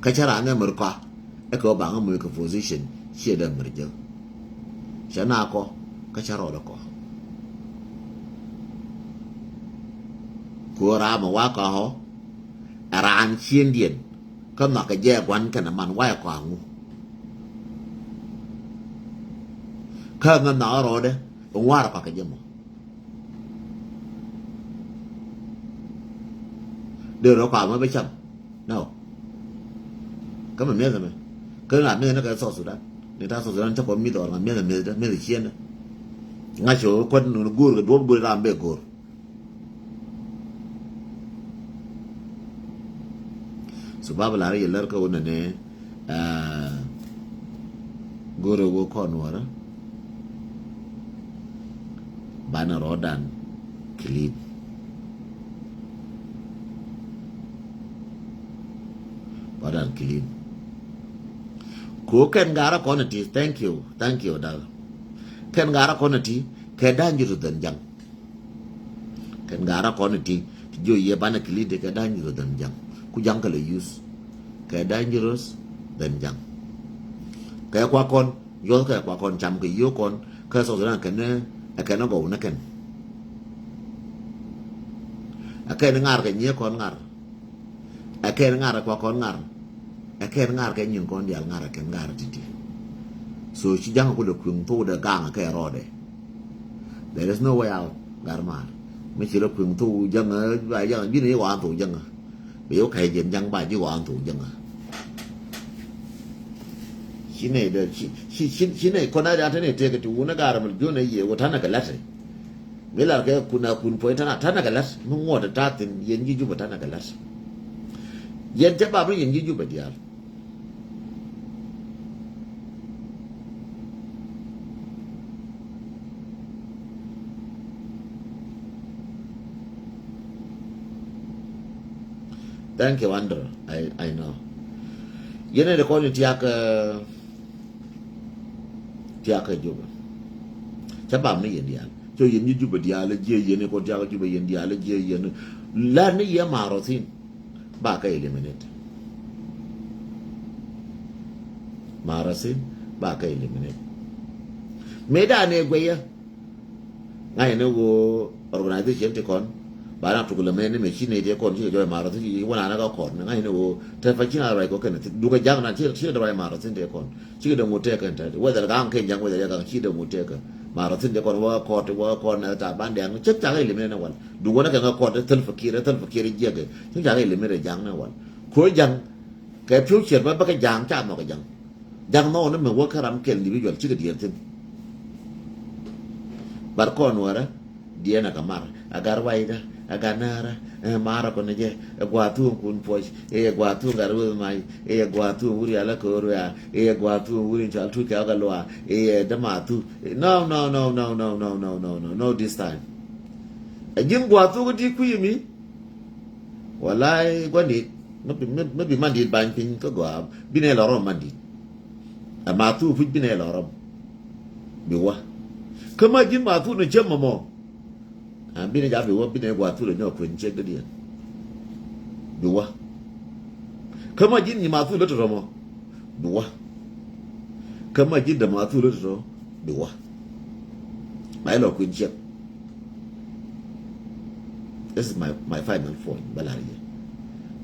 Kä cä raan dee mɛr kɔa, ɛ kɛ ɣöö ba ŋa moc kɛ position, ciɛ dee mɛr jek. Cɛ na kɔ, kä cä rɔɔdɛ kɔ. Ko̱o̱r ram ɛ wa kɔa ɣɔ̱, ɛ raan ciëŋdiɛn, kä nhɔakɛ jɛ gua̱n kɛnɛ man, wa ɛ kɔa ŋu. Kä ŋä nhɔakɛ rɔɔdɛ, ŋuarɛ kɔakɛ jɛ mɔ. Dee rɔ kɔamä bä cam. No. Kä mɛ mi̱eth ɛmɛ. Kä ŋa mi̱eth ni kɛ South Sudan. Ni ta̱a̱ South Sudan cä kɔn mi̱eth ɔr ŋa mi̱eth ɛ mi̱eth dä, mi̱eth ɛ ciendä. Ŋa̱c cɛ ɣöö kuäär ni go̱o̱r kɛ duɔ̱ɔ̱p go̱o̱r ram bɛ go̱o̱r. So ba bä lar yɛ lär kä wä nɛnɛ, ah, go̱rɛ wä kɔn wärä. Banɛ rɔɔdan clean. Rɔɔdan clean. Ko kɛn garä kɔn ti, thank you, thank you dal. Kɛn garä kɔn ti, kɛ dangerous than jaŋ. Kɛn garä kɔn ti, ti jiö yɛ banɛ clean ti kɛ dangerous than jaŋ. Ku jaŋ kɛ lɛ use. Kɛ dangerous than jaŋ. Kɛ kua kɔn, yuɔth kɛ kua kɔn, cam kɛ yiö kɔn, kɛ South Sudan kɛn, ɛ kɛn gɔw ni kɛn. Ɛ kɛn ŋar kɛ nyiee kɔn ŋar. Ɛ kɛn ŋar ɛ kua kɔn ŋar. Ɛ kɛn ŋar kɛ nyin kɔn diaal ŋar ɛ kɛn ŋar ti̱ti̱. So ci jaŋ ku lɛ kui̱ŋ thok dee gaŋ ɛ kɛ rɔɔdɛ. There is no way out, gar maar. Mi ci lɛ kui̱ŋ thok jaŋ, ba jaŋ, ji̱n i̱ wan thok jaŋ. Bi wä kɛc jiɛn jaŋ ba ji̱ wan thok jaŋ. Ci nɛy dee, ci, ci, ci, ci nɛy kɔn a diaal te nɛy tëëk ti wun a gar mi jiön a yiëë wä ta̱nɛ kɛ la̱t. Mi lar kɛ kun a kun puɔ̱ny ta̱nɛ, ta̱nɛ kɛ la̱t. Mi ŋuɔ̱t ta̱a̱ thi̱n, yɛn ji̱ Jubɛ ta̱nɛ kɛ la̱t. Yɛn cä bap ni yɛn ji̱ Jubɛ diaal. Thank you, Andrew. I, I know. Yɛn ɛ dee kɔn in tiak, eh, tiak kä Jubɛ. Cä bam ni yɛn diaal. So yɛn ji̱ Jubɛ diaal jiɛ yɛn, kɔn tiak kä Jubɛ yɛn diaal jiɛ yɛn. Lär ni yɛ Marothin. Ba kɛ eliminate. Marothin ba kɛ eliminate. Mëë da̱a̱n ɛ guɛyä. Ŋa̱c ni ɣöö organization ti kɔn ba na tuk lɛ mɛ ni mɛ ci nɛy ti kɔn cikɛ jɔɔc Marothin ci wä na na kä kɔn. Ŋa̱c ni ɣöö te pa ci na ruac kɔ kɛn duŋ kɛ ja̱ŋ na ci, ci dee ruac Marothin ti kɔn. Cikɛ dee ŋut tëë kɛn te whether gaŋ kɛn ja̱ŋ whether ya gaŋ ci dee ŋut tëë kɛ Marothin ti kɔn wä kɔt wä kɔn na ta ban dɛŋ cik cak ilimit ni wal. Duŋ wä na kɛn kä kɔt thil fakir thil fakir jiɛk cik cak ilimit ja̱ŋ ni wal. Ko ja̱ŋ kɛ future ba bä kɛ ja̱ŋ ca nhɔk kɛ ja̱ŋ. Ja̱ŋ nhɔk ni mɛ wä kä ram kɛl individual cikɛ diɛɛr thi̱n. Bar kɔn wärä diɛn ɛ kɛ mar ɛ gar waydä ɛ gar näärä ɛ marä kɔn jɛ ɛ gua̱a̱ thuŋ kun puɔc ɛ gua̱a̱ thuŋ gar weth mac ɛ gua̱a̱ thuŋ wuri ala kɛ wä ruaar ɛ gua̱a̱ thuŋ wuri in cual tuc kɛ ɣä kɛ luaar ɛ dämaathu. No, no, no, no, no, no, no, no, no, no, this time. Ɛ ji̱n gua̱a̱ thuŋ di kui̱ mi. Walay gua̱n dit. Maybe, maybe man dit bany piny kä gɔaa. Binɛ lɔ rɔm man dit. Ɛ ma thu puc binɛ lɔ rɔm. Bi wä. Kä ma ji̱n ma thu ni cem mɔmɔ. Ɛ binɛ ja bi wä binɛ gua thu lɛ nyɔ kuen cek dä diɛn. Bi wä. Kä ma ji̱n nyi ma thu lɛ tɔtɔ mɔ. Bi wä. Kä ma ji̱n dɛ ma thu lɛ tɔtɔ. Bi wä. Ba ilɔ kuin ciek. This is my, my final point. Ba lar yɛ.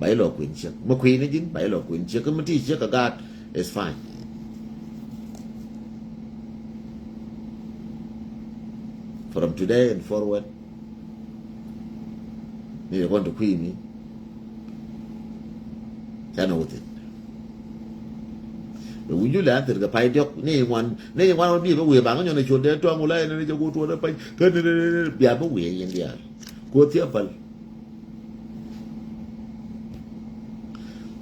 Ba ilɔ kuin ciek. Ma kuin ni ji̱n, ba ilɔ kuin ciek. Ma ti ciek ka gaat is fine. From today and forward, ni yɛ kɔn ti kui̱ mi. Canɛ wä thi̱n. Bɛ wi̱c julɛ an thil kɛ pay diɔ̱k ni ŋuan ni ŋuan wä biɛ bä wëë baŋ nyɔn a ciot dee tuaŋ wula ɛn ni jɛ ku tuɔt a pay kä ni ni ni bia bä wëë yɛn diaal. Ku thiɛ päl.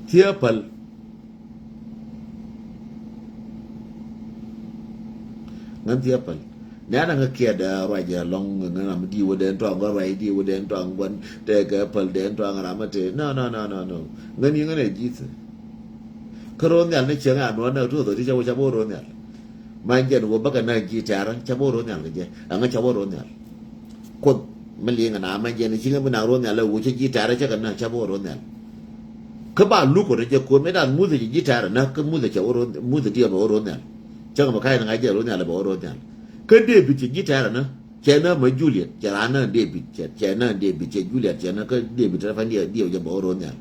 Thiɛ päl. Ŋän thiɛ päl. Nɛ ana ŋä kiɛt ruac ɛlɔŋ ŋän ram di wä dɛn tɔŋ ŋä ruac di wä dɛn tɔŋ guan tɛ kɛ päl dɛn tɔŋ ram te. No, no, no, no, no. Ŋän yi ŋän ɛ ji̱th. Kä ro̱o̱ nhial ni cieŋ a nuɔ̱n nɛ tuɔth ɔ ti cɛ wä ca bo̱o̱ ro̱o̱ nhial. Mɛn jɛn wä bäkɛ na ji̱ tɛ̈rä cä bä ro̱o̱ nhial kɛ jɛ. Ɛŋä cä bä ro̱o̱ nhial. Kuoth mi liŋ ɛna mɛn jɛn ci ŋä bi na ro̱o̱ nhial ɛ wä cä ji̱ tɛ̈rä cä kɛ na cä bä ro̱o̱ nhial. Kä ba luk kɔn jɛ kuoth mi dan Muthɛ cɛ ji̱ tɛ̈rä na kä Muthɛ cɛ wä ro̱o̱, Muthɛ diɛ bɛ wä ro̱o̱ nhial. Cä ŋä mɛ ka̱c ni ŋa̱c jɛ ro̱o̱ nhial bɛ wä ro̱o̱ nhial. Kä David cɛ ji̱ tɛ̈rä na. Cɛ na mɛ Juliet, cɛ raan na David, cɛ, cɛ na David, cɛ Juliet, cɛ na kä David tɛ̈rä fan diɛ, diɛ wä jɛ bɛ wä ro̱o̱ nhial.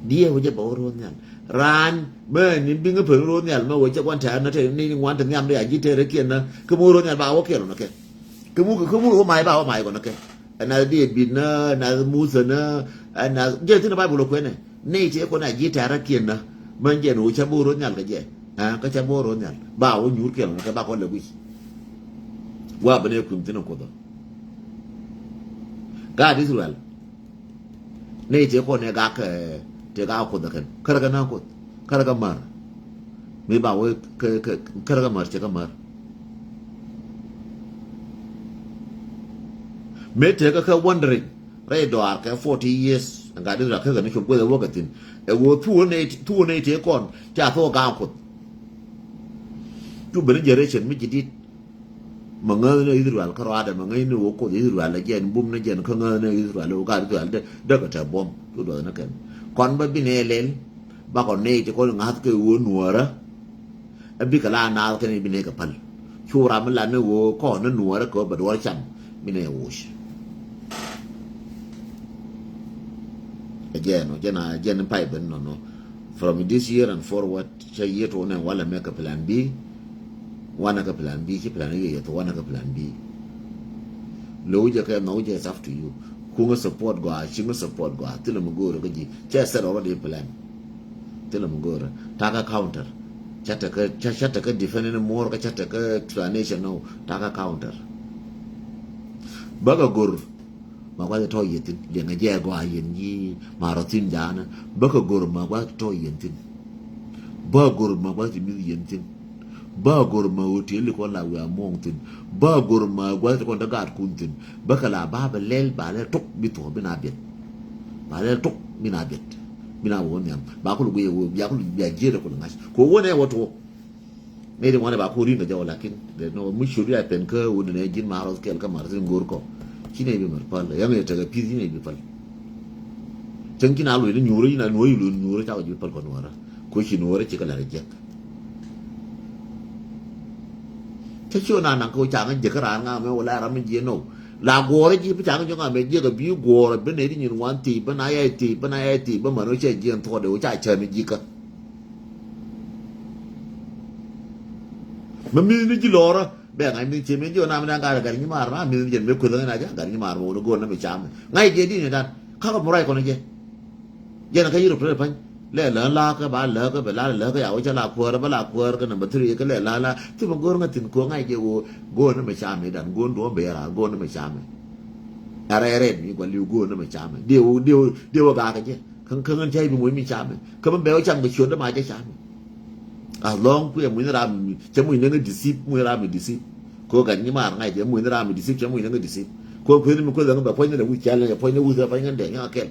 Diɛ wä jɛ bɛ wä ro̱o̱ nhial. Raan mɛ ni biŋä pen ro̱o̱ nhial mɛ wä cɛ guan tɛ̈rä na te ni ŋuan te nhiam de a ji̱ tɛ̈rä kiɛn na. Kä mɛ wä ro̱o̱ nhial ba wä kiɛn nɔ kɛ. Kä muk, kä muk wä may ba wä may kɔn kɛ. Ɛn na David na, ɛn na Muthɛ na, ɛn na jɛ thin Baibul kuɛnɛ. Nɛy tëë kɔn a ji̱ tɛ̈rä kiɛn na. Mɛn jɛn wä cä bä ro̱o̱ nhial kɛ jɛ. Ɛ, kä cä bä ro̱o̱ nhial. Ba wä nyuur kiɛn kɛ ba kɔn lɛ guic. Wa bä nɛ kui̱m thin kuoth ɔ. Gaat Israel. Nɛy tëë kɔn ɛ gak, ɛ, tëë gak kuoth ɛ kɛn. Kärɛ kɛ na kuoth. Kärɛ kɛ mär. Mi ba wee kɛ, kɛ, kärɛ kɛ mär cɛ kɛ mär. Mëë tekɛ kɛ wondering rɛy dɔaar kɛ forty years. Ɛn gaat Israel kɛ kɛ ni cop gueth ɛ wäkɛ thi̱n. Ɛ ɣöö thuɔ̱ɔ̱ nɛy, thuɔ̱ɔ̱ nɛy tëë kɔn ca thuɔ̱ɔ̱ ga̱a̱ŋ kuoth. Cu ben ni generation mi ji̱ di̱t. Mɛ ŋäth ni Israel kä ruaadɛ mɛ ŋäth ni wä kuoth Israel ɛ jɛn bum ni jɛn kä ŋäth ni Israel wä gaat Israel dee, dee kɛ tɛ buɔ̱m cu duɔth ni kɛn. Kɔn bä bi nɛ lɛl. Bakɔ nɛy ti kɔn ŋa̱th kɛ ɣöö nuɔ̱ɔ̱rä. Ɛ bikɛ la naath kɛn i̱ bi nɛy kɛ päl. Cu ram mi lat ni ɣöö kɔn ni nuɔ̱ɔ̱rä kɛ ɣöö bɛ duɔ̱ɔ̱r cam bi nɛy woc. Ɛ jɛn ɔ jɛn a jɛn in pay ben nɔnɔ. From this year and forward cɛ yiet wä nɛ walɛ mɛ kɛ plan B. Wanɛ kɛ plan B ci plan A yɛ yɛ thok wanɛ kɛ plan B. Lo̱w jɛ kɛ nhɔw jɛ it's up to you. Kuŋä support gɔaa, ciŋä support gɔaa, thilɛ mi go̱o̱rä kä ji̱. Cɛ set already plan. Thilɛ mi go̱o̱rä. Takä counter. Cä tekɛ, cä, cä tekɛ defend ni muɔr kä cä tekɛ explanation nɔ. Takä counter. Bäkɛ go̱r. Ma gua̱th tɔ̱ yɛn thi̱n liɛŋɛ jɛ gɔaa yɛn yi ma rɔ thi̱n jaanä. Bä kɛ go̱r ma gua̱th tɔ̱ yɛn thi̱n. Bä go̱r ma gua̱th ti mi̱th yɛn thi̱n. Bä go̱r ma hotel kɔn la wiaa muɔ̱ɔ̱ŋ thi̱n. Bä go̱r ma gua̱th ti kɔn te gaatkun thi̱n. Bä kɛ la ba bɛ lɛl ba lɛl tok bi thuɔ̱k bi na biɛt. Ba lɛl tok bi na biɛt. Bi na wä nhiam ba kul guiɛ wä bia kul bia jiɛt kul ŋa̱c kɛ wä nɛ wä tuɔk. Maybe ŋuan ɛ ba ku ri̱n kɛ jɔw lakin dɛ nɔ mi curi a pen kä wun nɛ ji̱n ma rɔth kɛl kä mar thi̱n go̱r kɔ. Ci nɛ bi mar pal yɛŋ yɛ tekɛ pi̱th ci nɛ bi pal. Cäŋ ci na luɔc ni nyuurä ci na nuɔ̱ɔ̱c luɔc nyuurä cakɔ ji̱ pal kɔ nuɔ̱ɔ̱rä. Ko ci nuɔ̱ɔ̱rä ci kɛ lar jek. Cä ci ɣän a naŋ kɛ wä ca ŋä jek kä raan ŋa mɛ wä la ram mi jiɛ nɔw. La guɔ̱ɔ̱rä ji̱ bi ca ŋä jɔ̱ŋ a mɛ jiɛk a bi guɔ̱ɔ̱rä bi nɛ di nyin wan thiec bi na yay thiec bi na yay thiec bi män wä cɛ jiɛn thuɔ̱ɔ̱dɛ wä ca cäm ji̱ kä. Mɛ mi̱th ni ji̱ lɔɔrä bɛ ŋa̱c mi̱th cie mi̱th ji̱ ɣän a mi da̱ŋ gat gat nyimaar ma mi̱th ni jɛn mëë kueth ɣän a jɛ gat nyimaar ma wun go̱o̱r na mi cam. Ŋa̱c jɛ di̱n i̱ dan kakä mi ruac kɔn jɛ. Jɛn kä Europe te pa̱ny lɛ lä la̱a̱kä ba läkä bɛ la̱a̱ läkä ya wä cä la kuäär bä la kuäär kä number three kä lɛ la̱a̱ la̱a̱. Thi mi go̱o̱r ŋä thi̱n ko̱ ŋa̱c jɛ wä go̱o̱r na mi cam i̱ dan go̱o̱r duɔ̱ɔ̱m bɛ raar go̱o̱r na mi cam i̱. Ɛ rɛɛrɛɛn mi gua̱l li̱w go̱o̱r na mi cam i̱ diɛ wä diɛ wä diɛ wä gakä jɛ. Kä kä ɣän cä i̱ bi moc mi cam i̱ kä mi bɛ wä cam kɛ ciötdä ma jɛ cam i̱. As long kuiɛ muny ni ram mi cɛ muny ni ŋä disip muny ram mi disip. Ko gat nyimaar ŋa̱c jɛ muny ni ram mi disip cɛ muny ni ŋä disip. Ko kueth mi kueth ŋä bɛ puɔ̱ny ni lɛ wi̱c cɛl ni jɛ puɔ̱ny ni wi̱c puɔ̱ny ŋä dɛ ŋä kɛl.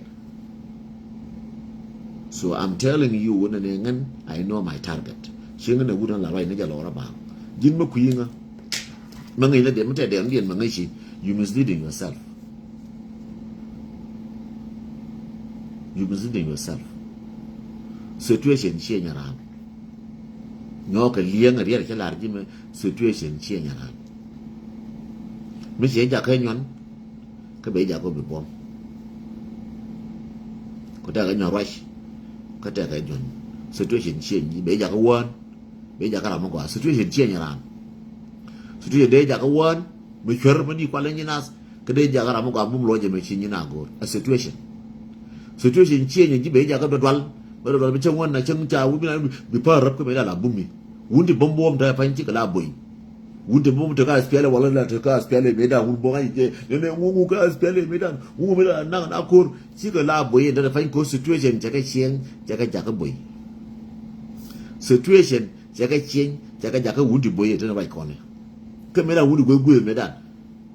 So I'm telling you wun ni ŋän I know my target. Ci ŋän ɛ wut ni la ruac ni jɛ lɔɔr a baaŋ. Ji̱n mi kui̱ ŋä. Mä ŋäc ni dee mi tɛ dee ni diɛn mä ŋäc ci. You misleading yourself. You misleading yourself. Situation ciɛ nyɛ raan. Nyɔɔk kɛ liɛŋ a riɛt cä lar ji̱ mɛ situation ciɛ nyɛ raan. Mi ciɛ jakä nyuan kä bɛ jakä bi buɔ̱m. Kɛ tɛkɛ nyuan ruac kä tɛkɛ nyuan situation ciɛ nyi bɛ jakä wään. Bɛ jakä ram mi gɔaa situation ciɛ nyɛ raan. Situation dee jakä wään mi cuer mi di kualɛ nyi nath. Kä dee jakä ram mi gɔaa bum luɔcɛ mɛ ci nyin a go̱o̱r a situation. Situation ciɛ nyɛ ji̱ bɛ jakä dual dual bɛ dual dual bi cäŋ wän na cäŋ ca wun bi na bi pär räp kä mɛ da la bumi. Wun ti bum buɔm te pa̱ny cikɛ la boy. Wun ti bum te ka S P L A wala la te ka S P L A mɛ da wun buɔm a yi jɛ nɛ nɛ ŋu ŋu ka S P L A mɛ da ŋu ŋu mɛ da naŋ na ko̱r cikɛ la boy in te pa̱ny ko situation cɛ kɛ cieŋ cɛ kɛ jakä boy. Situation cɛ kɛ cieŋ cɛ kɛ jakä wun ti boy in te na ruac kɔnɛ. Kä mɛ da wun ti guey guey mɛ da.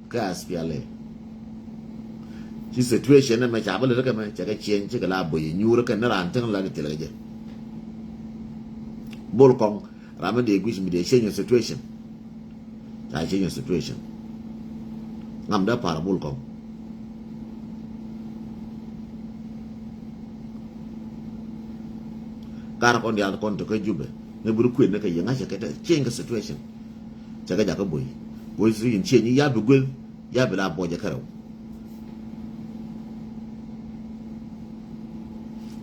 Kä S P L A. Ci situation ɛmɛ ca bä lät kɛ mɛ cɛ kɛ change, cikɛ la boy nyuur kɛ ni raan tin la di thil kɛ jɛ. Bol Kɔŋ, ram mi dee guic mi dee change situation. Ca change situation. Ŋam dee pa̱r Bol Kɔŋ. Kar kɔn diaal kɔn te kä Jubɛ ni bi ri kuën ni kɛ yɛ ŋa̱cɛ kɛ te change situation. Cɛ kɛ jakä boy. Boy si in change ya bi guel, ya bi la bɔcɛ kärɛw.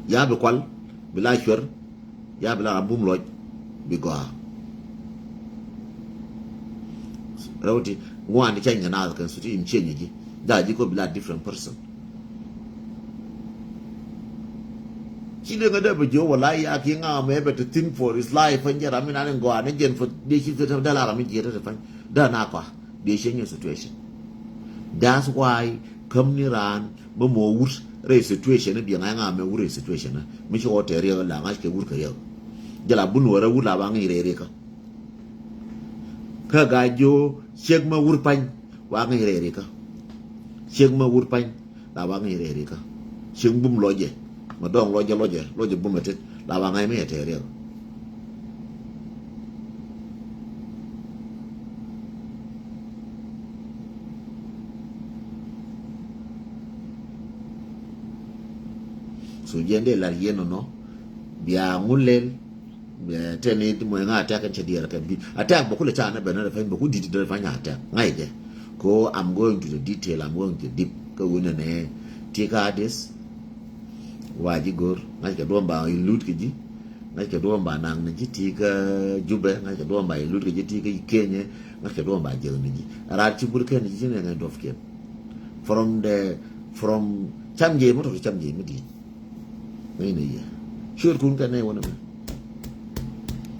Ya bi kual, bi la cuɛr, ya bi la ram bum lɔc, bi gɔaa. Rɛw ti ŋuan ti cany kɛ naath kɛn suti in change ji̱. Da ji̱ ko bi la different person. Ci dee ŋä dee bi jiö wala ya ki ŋa mɛ bɛ ti thin for his life. Pany jɛ ram mi nan in gɔaa ni jɛn for dee ci dee la ram mi jiɛ te pany. Da na kɔa dee change situation. That's why käm ni raan bä mɔ wut rɛy situation ni biɛ ŋa̱c ŋa mɛ wut rɛy situation ni mi ci wä tɛ riɛk la ŋa̱c kɛ wut kɛ riɛk. Jɛ la bun wä rɛ wut la ba ŋi̱i̱c rɛy riɛkä. Kä ga jiö ciek mɛ wut pany wa ŋi̱i̱c rɛy riɛkä. Ciek mɛ wut pany la wa ŋi̱i̱c rɛy riɛkä. Ciek bum lɔcɛ mɛ dɔŋ lɔcɛ lɔcɛ lɔcɛ bum ɛ tet la wa ŋa̱c mi ɛ tɛ riɛk. So jiɛn dee lar yien nɔnɔ bia ŋu lel. Tɛn ni mɔ ŋa attack kɛn cɛ diɛɛr kɛn bi attack bɛ kulɛ ca ni bɛ ni rɛ pɛny bɛ ku dit dee pɛny attack ŋa̱c jɛ. Ko I'm going to the detail, I'm going to the deep. Kä wunɛ nɛ ti ka this. Wa ji̱ go̱r ŋa̱c kɛ duɔ̱m ba ilut kɛ ji̱. Ŋa̱c kɛ duɔ̱ɔ̱m ba naŋ ni ji̱ ti kä Jubɛ, ŋa̱c kɛ duɔ̱ɔ̱m ba ilut kɛ ji̱ ti kä Kenya, ŋa̱c kɛ duɔ̱ɔ̱m ba jek ni ji̱. Rat ci bur kɛn ji̱ ci nɛ ŋa̱c duɔ̱p kiɛn. From the, from cam jiɛ mi tɔt cam jiɛ mi di̱i̱t. Ŋa̱c ni yɛ. Ciöt kun kɛn nɛ wä ni mɛ.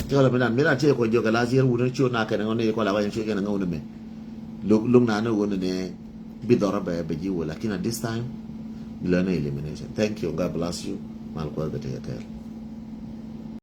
Cɛ wala mi nan mi nan tiɛ kɔ jiök kɛ last year wut ni ciöt na kɛn ŋɔn ni kɔ la wä ciöt kɛn ŋɔn ni mɛ. Luk, luk na ni wä ni nɛ bi dhɔrɔ bɛ bɛ ji̱ wä, lakin at this time bi lɛ ni elimination. Thank you, God bless you. Mal kuɔth bɛ tekɛ kɛɛl.